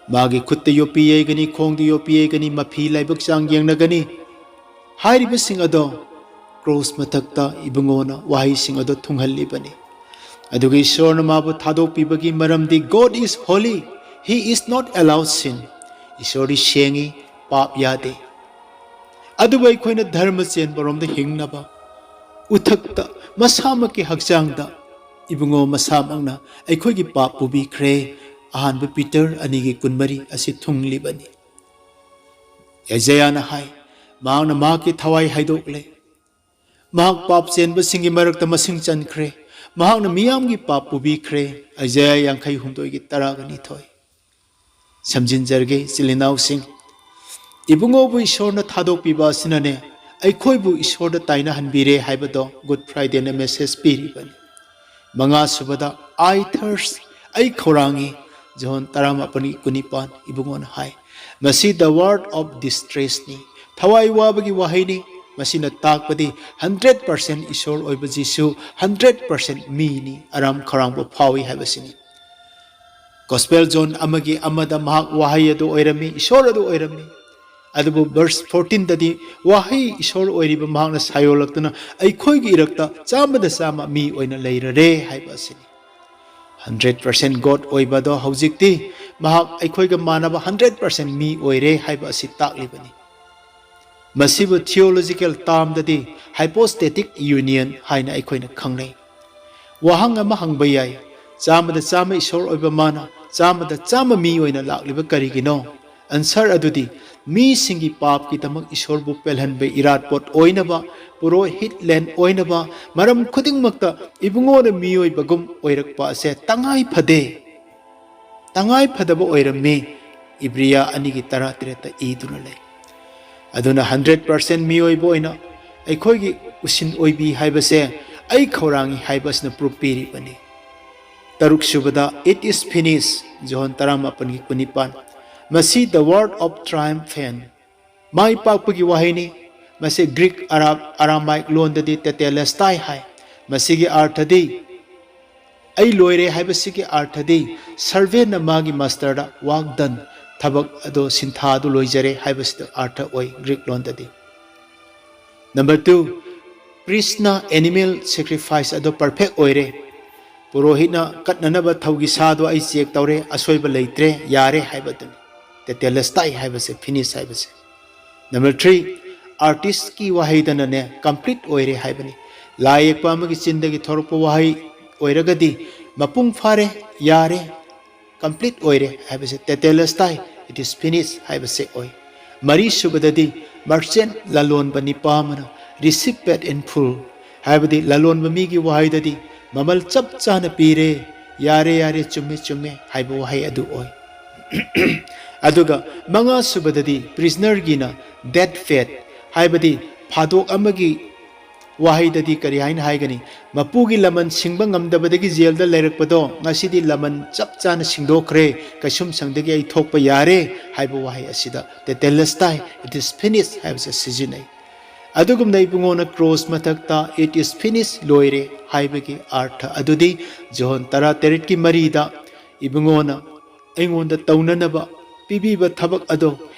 "ꯃꯥꯒꯤ ꯈꯨꯠꯇ ꯌꯣꯠꯄꯤ ꯌꯩꯒꯅꯤ, ꯈꯣꯡꯗ ꯌꯣꯠꯄꯤ ꯌꯩꯒꯅꯤ, ꯃꯐꯤ ꯂꯥꯏꯕꯛ ꯆꯥꯡ ꯌꯦꯡꯅꯒꯅꯤ" ꯍꯥꯏꯔꯤꯕꯁꯤꯡ ꯑꯗꯣ ꯀ꯭ꯔꯣꯁ ꯃꯊꯛꯇ ꯏꯕꯨꯡꯉꯣꯅ ꯋꯥꯍꯩꯁꯤꯡ ꯑꯗꯣ ꯊꯨꯡꯍꯜꯂꯤꯕꯅꯤ꯫ ꯑꯗꯨꯒ ꯏꯁꯣꯔꯅ ꯃꯥꯕꯨ ꯊꯥꯗꯣꯛꯄꯤꯕꯒꯤ ꯃꯔꯝꯗꯤ, "God is holy, he is not allowed sin"꯫ ꯏꯁꯣꯔꯗꯤ ꯁꯦꯡꯉꯤ, ꯄꯥꯞ ꯌꯥꯗꯦ꯫ ꯑꯗꯨꯕꯨ ꯑꯩꯈꯣꯏꯅ ꯙꯔꯃ ꯆꯦꯟꯕꯔꯣꯝꯗ ꯍꯤꯡꯅꯕ, ꯎꯊꯛꯇ ꯃꯁꯥꯃꯛꯀꯤ ꯍꯛꯆꯥꯡꯗ ꯏꯕꯨꯡꯉꯣ ꯃꯁꯥꯃꯛꯅ ꯑꯩꯈꯣꯏꯒꯤ ꯄꯥꯞ ꯄꯨꯕꯤꯈ꯭ꯔꯦ꯫ ꯑꯍꯥꯟꯕ ꯄꯤꯇꯔ ꯑꯅꯤꯒꯤ ꯀꯨꯟꯃꯔꯤ ꯑꯁꯤ ꯊꯨꯡꯂꯤꯕꯅꯤ꯫ ꯑꯥꯏꯖꯥꯌꯥꯅ ꯍꯥꯏ, "ꯃꯍꯥꯛꯅ ꯃꯍꯥꯛꯀꯤ ꯊꯋꯥꯏ ꯍꯥꯏꯗꯣꯛꯂꯦ꯫ ꯃꯍꯥꯛ ꯄꯥꯞ ꯆꯦꯟꯕꯁꯤꯡꯒꯤ ꯃꯔꯛꯇ ꯃꯁꯤꯡ ꯆꯟꯈ꯭ꯔꯦ꯫ ꯃꯍꯥꯛꯅ ꯃꯤꯌꯥꯝꯒꯤ ꯄꯥꯞ ꯄꯨꯕꯤꯈ꯭ꯔꯦ꯫ ꯑꯥꯏꯖꯥꯌꯥ ꯌꯥꯡꯈꯩ ꯍꯨꯝꯗꯣꯏꯒꯤ ꯇꯔꯥꯒ ꯅꯤꯊꯣꯏ꯫ ꯁꯝꯖꯤꯟꯖꯔꯒꯦ, ꯏꯆꯤꯜ ꯏꯅꯥꯎꯁꯤꯡ, ꯏꯕꯨꯡꯉꯣꯕꯨ ꯏꯁꯣꯔꯅ ꯊꯥꯗꯣꯛꯄꯤꯕ ꯑꯁꯤꯅꯅꯦ ꯑꯩꯈꯣꯏꯕꯨ ꯏꯁꯣꯔꯗ ꯇꯥꯏꯅꯍꯟꯕꯤꯔꯦ ꯍꯥꯏꯕꯗꯣ ꯒꯨꯗ ꯐ꯭ꯔꯥꯏꯗꯦꯅ ꯃꯦꯁꯦꯖ ꯄꯤꯔꯤꯕꯅꯤ꯫ ꯃꯉꯥ ꯁꯨꯕꯗ, "I thirst", ꯑꯩ ꯈꯧꯔꯥꯡꯉꯤ, ꯖꯣꯍꯣꯟ ꯇꯔꯥꯃꯥꯄꯟꯒꯤ ꯀꯨꯟꯅꯤꯄꯥꯟ ꯏꯕꯨꯡꯉꯣꯅ ꯍꯥꯏ꯫ ꯃꯁꯤ the word of distressꯅꯤ, ꯊꯋꯥꯏ ꯋꯥꯕꯒꯤ ꯋꯥꯍꯩꯅꯤ꯫ ꯃꯁꯤꯅ ꯇꯥꯛꯄꯗꯤ ꯍꯟꯗ꯭ꯔꯦꯠ ꯄꯥꯔꯁꯦꯟ ꯏꯁꯣꯔ ꯑꯣꯏꯕ ꯖꯤꯁꯨ ꯍꯟꯗ꯭ꯔꯦꯠ ꯄꯥꯔꯁꯦꯟ ꯃꯤꯅꯤ, ꯑꯔꯥꯝ ꯈꯧꯔꯥꯡꯕ ꯐꯥꯎꯏ ꯍꯥꯏꯕꯁꯤꯅꯤ꯫ ꯒꯣꯁꯄꯦꯜ ꯖꯣꯟ ꯑꯃꯒꯤ ꯑꯃꯗ ꯃꯍꯥꯛ ꯋꯥꯍꯩ ꯑꯗꯨ ꯑꯣꯏꯔꯝꯃꯤ, ꯏꯁꯣꯔ ꯑꯗꯨ ꯑꯣꯏꯔꯝꯃꯤ꯫ ꯑꯗꯨꯕꯨ ꯚꯔꯁ ꯐꯣꯔꯇꯤꯟꯗꯗꯤ ꯋꯥꯍꯩ ꯏꯁꯣꯔ ꯑꯣꯏꯔꯤꯕ ꯃꯍꯥꯛꯅ ꯁꯥꯌꯣꯜꯂꯛꯇꯨꯅ ꯑꯩꯈꯣꯏꯒꯤ ꯏꯔꯛꯇ ꯆꯥꯝꯃꯗ ꯆꯥꯝꯃ ꯃꯤ ꯑꯣꯏꯅ ꯂꯩꯔꯔꯦ ꯍꯥꯏꯕ ꯑꯁꯤꯅꯤ꯫ ꯍꯟꯗ꯭ꯔꯦꯠ ꯄꯥꯔꯁꯦꯟ ꯒꯣꯗ ꯑꯣꯏꯕ ꯑꯗꯣ ꯍꯧꯖꯤꯛꯇꯤ ꯃꯍꯥꯛ ꯑꯩꯈꯣꯏꯒ ꯃꯥꯟꯅꯕ ꯍꯟꯗ꯭ꯔꯦꯠ ꯄꯥꯔꯁꯦꯟ ꯃꯤ ꯑꯣꯏꯔꯦ ꯍꯥꯏꯕ ꯑꯁꯤ ꯇꯥꯛꯂꯤꯕꯅꯤ꯫ ꯃꯁꯤꯕꯨ ꯊꯤꯑꯣꯂꯣꯖꯤꯀꯦꯜ ꯇꯥꯝꯗꯗꯤ ꯍꯥꯏꯄꯣꯁꯇꯦꯇꯤꯛ ꯌꯨꯅꯤꯌꯟ ꯍꯥꯏꯅ ꯑꯩꯈꯣꯏꯅ ꯈꯪꯅꯩ꯫ ꯋꯥꯍꯪ ꯑꯃ ꯍꯪꯕ ꯌꯥꯏ, ꯆꯥꯝꯃꯗ ꯆꯥꯝꯃ ꯏꯁꯣꯔ ꯑꯣꯏꯕ ꯃꯥꯅ ꯆꯥꯝꯃꯗ ꯆꯥꯝꯃ ꯃꯤ ꯑꯣꯏꯅ ꯂꯥꯛꯂꯤꯕ ꯀꯔꯤꯒꯤꯅꯣ? ꯑꯟꯁꯔ ꯑꯗꯨꯗꯤ ꯃꯤꯁꯤꯡꯒꯤ ꯄꯥꯞꯀꯤꯗꯃꯛ ꯏꯁꯣꯔꯕꯨ ꯄꯦꯜꯍꯟꯕ ꯏꯔꯥꯠꯄꯣꯠ ꯑꯣꯏꯅꯕ, ꯄꯨꯔꯣꯍꯤꯠꯂꯦꯟ ꯑꯣꯏꯅꯕ, ꯃꯔꯝ ꯈꯨꯗꯤꯡꯃꯛꯇ ꯏꯕꯨꯡꯉꯣꯅ ꯃꯤꯑꯣꯏꯕꯒꯨꯝ ꯑꯣꯏꯔꯛꯄ ꯑꯁꯦ ꯇꯉꯥꯏ ꯐꯗꯦ, ꯇꯉꯥꯏ ꯐꯗꯕ ꯑꯣꯏꯔꯝꯃꯤ꯫ ꯏꯕ꯭ꯔꯤꯌꯥ ꯑꯅꯤꯒꯤ ꯇꯔꯥ ꯇꯔꯦꯠꯇ ꯏꯗꯨꯅ ꯂꯩ꯫ ꯑꯗꯨꯅ ꯍꯟꯗ꯭ꯔꯦꯠ ꯄꯥꯔꯁꯦꯟ ꯃꯤꯑꯣꯏꯕ ꯑꯣꯏꯅ ꯑꯩꯈꯣꯏꯒꯤ ꯎꯁꯤꯟ ꯑꯣꯏꯕꯤ ꯍꯥꯏꯕꯁꯦ ꯑꯩ ꯈꯧꯔꯥꯡꯉꯤ ꯍꯥꯏꯕ ꯑꯁꯤꯅ ꯄ꯭ꯔꯨꯐ ꯄꯤꯔꯤꯕꯅꯤ꯫ ꯇꯔꯨꯛ ꯁꯨꯕꯗ, "It is finished", ꯖꯣꯍꯣꯟ ꯇꯔꯥꯃꯥꯄꯟꯒꯤ ꯀꯨꯟꯅꯤꯄꯥꯟ꯫ ꯃꯁꯤ the word of triumphant, ꯃꯥꯏ ꯄꯥꯛꯄꯒꯤ ꯋꯥꯍꯩꯅꯤ꯫ ꯃꯁꯤ ꯒ꯭ꯔꯤꯛ ꯑꯔꯥ-, ꯑꯔꯥꯃꯥꯏꯛ ꯂꯣꯟꯗꯗꯤ ꯇꯦꯇꯦꯂꯦꯁꯇꯥꯏ ꯍꯥꯏ꯫ ꯃꯁꯤꯒꯤ ꯑꯥꯔꯊꯗꯤ, "ꯑꯩ ꯂꯣꯏꯔꯦ" ꯍꯥꯏꯕꯁꯤꯒꯤ ꯑꯥꯔꯊꯗꯤ ꯁꯔꯚꯦꯟꯅ ꯃꯥꯒꯤ ꯃꯥꯁꯇꯔꯗ "Work done", ꯊꯕꯛ ꯑꯗꯣ, ꯁꯤꯟꯊꯥ ꯑꯗꯨ ꯂꯣꯏꯖꯔꯦ ꯍꯥꯏꯕꯁꯤꯗ ꯑꯥꯔꯊ ꯑꯣꯏ ꯒ꯭ꯔꯤꯛ ꯂꯣꯟꯗꯗꯤ꯫ ꯅꯝꯕꯔ ꯇꯨ, ꯄ꯭ꯔꯤꯁꯅ ꯑꯦꯅꯤꯃꯦꯜ ꯁꯦꯀ꯭ꯔꯤꯐꯥꯏꯁ ꯑꯗꯣ ꯄꯔꯐꯦꯛ ꯑꯣꯏꯔꯦ꯫ ꯄꯨꯔꯣꯍꯤꯠꯅ ꯀꯠꯅꯅꯕ ꯊꯧꯒꯤ ꯁꯥꯗꯣ ꯑꯩ ꯆꯦꯛ ꯇꯧꯔꯦ, ꯑꯁꯣꯏꯕ ꯂꯩꯇ꯭ꯔꯦ, ꯌꯥꯔꯦ ꯍꯥꯏꯕꯗꯨꯅꯤ꯫ ꯇꯦꯇꯦꯂꯦꯁꯇꯥꯏ ꯍꯥꯏꯕꯁꯦ, ꯐꯤꯅꯤꯁ ꯍꯥꯏꯕꯁꯦ꯫ ꯅꯝꯕꯔ ꯊ꯭ꯔꯤ, ꯑꯥꯔꯇꯤꯁꯀꯤ ꯋꯥꯍꯩꯗꯅꯅꯦ, ꯀꯝꯄ꯭ꯂꯤꯠ ꯑꯣꯏꯔꯦ ꯍꯥꯏꯕꯅꯤ꯫ ꯂꯥꯏ ꯌꯦꯛꯄ ꯑꯃꯒꯤ ꯆꯤꯟꯗꯒꯤ ꯊꯣꯔꯛꯄ ꯋꯥꯍꯩ ꯑꯣꯏꯔꯒꯗꯤ, ꯃꯄꯨꯡ ꯐꯥꯔꯦ, ꯌꯥꯔꯦ, ꯀꯝꯄ꯭ꯂꯤꯠ ꯑꯣꯏꯔꯦ ꯍꯥꯏꯕꯁꯦ, ꯇꯦꯇꯦꯂꯦꯁꯇꯥꯏ, "It is finished" ꯍꯥꯏꯕꯁꯦ ꯑꯣꯏ꯫ ꯃꯔꯤ ꯁꯨꯕꯗꯗꯤ, ꯃꯔꯆꯦꯟ, ꯂꯂꯣꯟꯕ ꯅꯤꯄꯥ ꯑꯃꯅ "Receive paid in full", ꯍꯥꯏꯕꯗꯤ ꯂꯂꯣꯟꯕ ꯃꯤꯒꯤ ꯋꯥꯍꯩꯗꯗꯤ, ꯃꯃꯜ ꯆꯞ ꯆꯥꯅ ꯄꯤꯔꯦ, "ꯌꯥꯔꯦ, ꯌꯥꯔꯦ, ꯆꯨꯝꯃꯦ, ꯆꯨꯝꯃꯦ" ꯍꯥꯏꯕ ꯋꯥꯍꯩ ꯑꯗꯨ ꯑꯣꯏ꯫ ꯑꯗꯨꯒ ꯃꯉꯥ ꯁꯨꯕꯗꯗꯤ prisonerꯒꯤꯅ dead faith ꯍꯥꯏꯕꯗꯤ ꯐꯥꯗꯣꯛ ꯑꯃꯒꯤ ꯋꯥꯍꯩꯗꯗꯤ ꯀꯔꯤ ꯍꯥꯏꯅ ꯍꯥꯏꯒꯅꯤ? ꯃꯄꯨꯒꯤ ꯂꯃꯟ ꯁꯤꯡꯕ ꯉꯝꯗꯕꯗꯒꯤ ꯖꯦꯜꯗ ꯂꯩꯔꯛꯄꯗꯣ ꯉꯁꯤꯗꯤ ꯂꯃꯟ ꯆꯞ ꯆꯥꯅ ꯁꯤꯡꯗꯣꯛꯈ꯭ꯔꯦ, ꯀꯩꯁꯨꯝꯁꯪꯗꯒꯤ ꯑꯩ ꯊꯣꯛꯄ ꯌꯥꯔꯦ ꯍꯥꯏꯕ ꯋꯥꯍꯩ ꯑꯁꯤꯗ tetelestai, "It is finished" ꯍꯥꯏꯕꯁꯦ ꯁꯤꯖꯤꯟꯅꯩ꯫ ꯑꯗꯨꯒꯨꯝꯅ ꯏꯕꯨꯡꯉꯣꯅ ꯀ꯭ꯔꯣꯁ ꯃꯊꯛꯇ "It is finished", ꯂꯣꯏꯔꯦ ꯍꯥꯏꯕꯒꯤ ꯑꯥꯔꯊ ꯑꯗꯨꯗꯤ ꯖꯣꯍꯣꯟ ꯇꯔꯥ ꯇꯔꯦꯠꯀꯤ ꯃꯔꯤꯗ ꯏꯕꯨꯡꯉꯣꯅ ꯑꯩꯉꯣꯟꯗ ꯇꯧꯅꯅꯕ ꯄꯤꯕꯤꯕ ꯊꯕꯛ ꯑꯗꯣ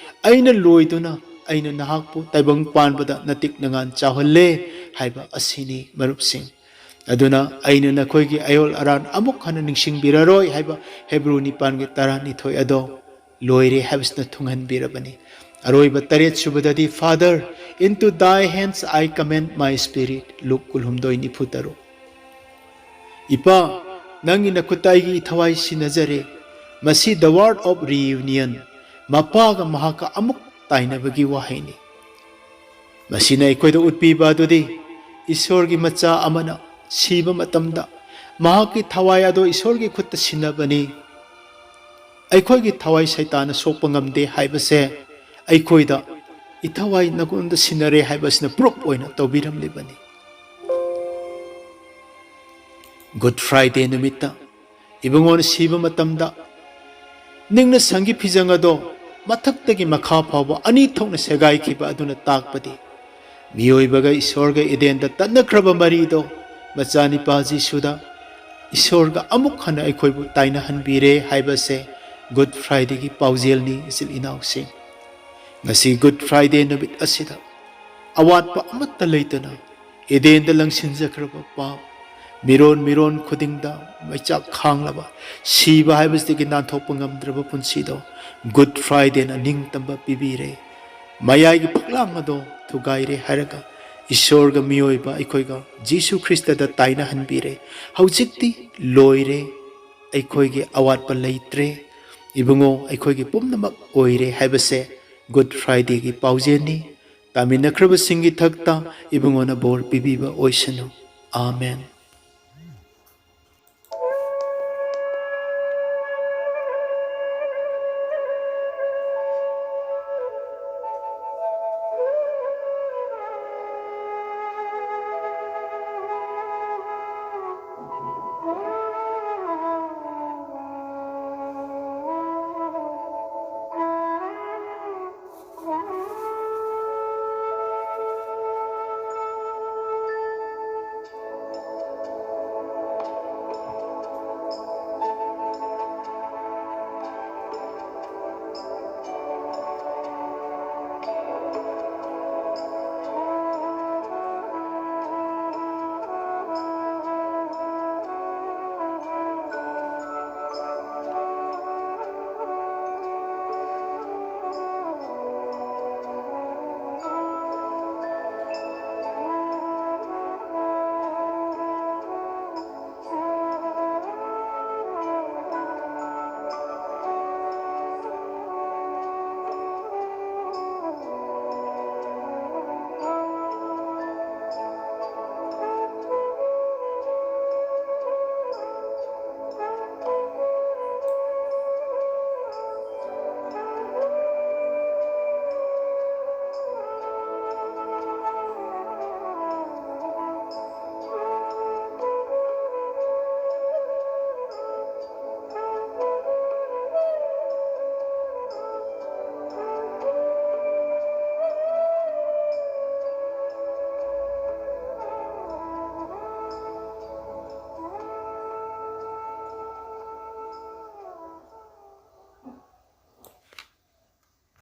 ꯑꯩꯅ ꯂꯣꯏꯗꯨꯅ ꯑꯩꯅ ꯅꯍꯥꯛꯄꯨ ꯇꯥꯏꯕꯪ ꯄꯥꯟꯕꯗ ꯅꯇꯤꯛ ꯅꯉꯥꯟ ꯆꯥꯎꯍꯜꯂꯦ ꯍꯥꯏꯕ ꯑꯁꯤꯅꯤ, ꯃꯔꯨꯞꯁꯤꯡ꯫ ꯑꯗꯨꯅ ꯑꯩꯅ ꯅꯈꯣꯏꯒꯤ ꯑꯌꯣꯜ ꯑꯔꯥꯟ ꯑꯃꯨꯛ ꯍꯟꯅ ꯅꯤꯡꯁꯤꯡꯕꯤꯔꯔꯣꯏ ꯍꯥꯏꯕ ꯍꯦꯕ꯭ꯔꯨ ꯅꯤꯄꯥꯟꯒꯤ ꯇꯔꯥꯅꯤꯊꯣꯏ ꯑꯗꯣ ꯂꯣꯏꯔꯦ ꯍꯥꯏꯕꯁꯤꯅ ꯊꯨꯡꯍꯟꯕꯤꯔꯕꯅꯤ꯫ ꯑꯔꯣꯏꯕ ꯇꯔꯦꯠ ꯁꯨꯕꯗꯗꯤ, "Father, into thy hands I commend my spirit", ꯂꯨꯛ ꯀꯨꯟꯍꯨꯝꯗꯣꯏ ꯅꯤꯐꯨ ꯇꯔꯨꯛ꯫ "ꯏꯄꯥ, ꯅꯪꯒꯤ ꯅꯈꯨꯠꯇ ꯑꯩꯒꯤ ꯏꯊꯋꯥꯏ ꯁꯤꯟꯅꯖꯔꯦ"꯫ ꯃꯁꯤ the word of reunion, ꯃꯄꯥꯒ ꯃꯍꯥꯛꯀ ꯑꯃꯨꯛ ꯇꯥꯏꯅꯕꯒꯤ ꯋꯥꯍꯩꯅꯤ꯫ ꯃꯁꯤꯅ ꯑꯩꯈꯣꯏꯗ ꯎꯠꯄꯤꯕ ꯑꯗꯨꯗꯤ ꯏꯁꯣꯔꯒꯤ ꯃꯆꯥ ꯑꯃꯅ ꯁꯤꯕ ꯃꯇꯝꯗ ꯃꯍꯥꯛꯀꯤ ꯊꯋꯥꯏ ꯑꯗꯨ ꯏꯁꯣꯔꯒꯤ ꯈꯨꯠꯇ ꯁꯤꯟꯅꯕꯅꯤ꯫ ꯑꯩꯈꯣꯏꯒꯤ ꯊꯋꯥꯏ ꯁꯩꯇꯥꯟꯅ ꯁꯣꯛꯄ ꯉꯝꯗꯦ ꯍꯥꯏꯕꯁꯦ ꯑꯩꯈꯣꯏꯗ ꯏꯊꯋꯥꯏ ꯅꯉꯣꯟꯗ ꯁꯤꯟꯅꯔꯦ ꯍꯥꯏꯕꯁꯤꯅ proof ꯑꯣꯏꯅ ꯇꯧꯕꯤꯔꯝꯂꯤꯕꯅꯤ꯫ Good Friday ꯅꯨꯃꯤꯠꯇ ꯏꯕꯨꯡꯉꯣꯅ ꯁꯤꯕ ꯃꯇꯝꯗ ꯅꯤꯡꯅ ꯁꯪꯒꯤ ꯐꯤꯖꯪ ꯑꯗꯣ ꯃꯊꯛꯇꯒꯤ ꯃꯈꯥ ꯐꯥꯎꯕ ꯑꯅꯤ ꯊꯣꯛꯅ ꯁꯦꯒꯥꯏꯈꯤꯕ ꯑꯗꯨꯅ ꯇꯥꯛꯄꯗꯤ ꯃꯤꯑꯣꯏꯕꯒ ꯏꯁꯣꯔꯒ ꯏꯗꯦꯟꯗ ꯇꯠꯅꯈ꯭ꯔꯕ ꯃꯔꯤꯗꯣ ꯃꯆꯥꯅꯤꯄꯥ ꯖꯤꯁꯨꯗ ꯏꯁꯣꯔꯒ ꯑꯃꯨꯛ ꯍꯟꯅ ꯑꯩꯈꯣꯏꯕꯨ ꯇꯥꯏꯅꯍꯟꯕꯤꯔꯦ ꯍꯥꯏꯕꯁꯦ Good Fridayꯒꯤ ꯄꯥꯎꯖꯦꯜꯅꯤ, ꯏꯆꯤꯜ ꯏꯅꯥꯎꯁꯤꯡ꯫ ꯉꯁꯤ Good Friday ꯅꯨꯃꯤꯠ ꯑꯁꯤꯗ ꯑꯋꯥꯠꯄ ꯑꯃꯠꯇ ꯂꯩꯇꯅ ꯏꯗꯦꯟꯗ ꯂꯪꯁꯤꯟꯖꯈ꯭ꯔꯕ ꯄꯥꯞ, ꯃꯤꯔꯣꯟ ꯃꯤꯔꯣꯟ ꯈꯨꯗꯤꯡꯗ ꯃꯩꯆꯥꯛ ꯈꯥꯡꯂꯕ, ꯁꯤꯕ ꯍꯥꯏꯕꯁꯤꯗꯒꯤ ꯅꯥꯟꯊꯣꯛꯄ ꯉꯝꯗ꯭ꯔꯕ ꯄꯨꯟꯁꯤꯗꯣ Good Fridayꯅ ꯅꯤꯡꯇꯝꯕ ꯄꯤꯕꯤꯔꯦ꯫ ꯃꯌꯥꯏꯒꯤ ꯐꯛꯂꯥꯡ ꯑꯗꯣ ꯊꯨꯒꯥꯏꯔꯦ ꯍꯥꯏꯔꯒ ꯏꯁꯣꯔꯒ ꯃꯤꯑꯣꯏꯕ ꯑꯩꯈꯣꯏꯒ ꯖꯤꯁꯨ ꯈ꯭ꯔꯤꯁꯇꯗ ꯇꯥꯏꯅꯍꯟꯕꯤꯔꯦ꯫ ꯍꯧꯖꯤꯛꯇꯤ ꯂꯣꯏꯔꯦ, ꯑꯩꯈꯣꯏꯒꯤ ꯑꯋꯥꯠꯄ ꯂꯩꯇ꯭ꯔꯦ꯫ ꯏꯕꯨꯡꯉꯣ, ꯑꯩꯈꯣꯏꯒꯤ ꯄꯨꯝꯅꯃꯛ ꯑꯣꯏꯔꯦ ꯍꯥꯏꯕꯁꯦ Good Fridayꯒꯤ ꯄꯥꯎꯖꯦꯜꯅꯤ꯫ ꯇꯥꯃꯤꯟꯅꯈ꯭ꯔꯕꯁꯤꯡꯒꯤ ꯊꯛꯇ ꯏꯕꯨꯡꯉꯣꯅ ꯕꯣꯔ ꯄꯤꯕꯤꯕ ꯑꯣꯏꯁꯅꯨ꯫ ꯑꯥꯃꯦꯟ꯫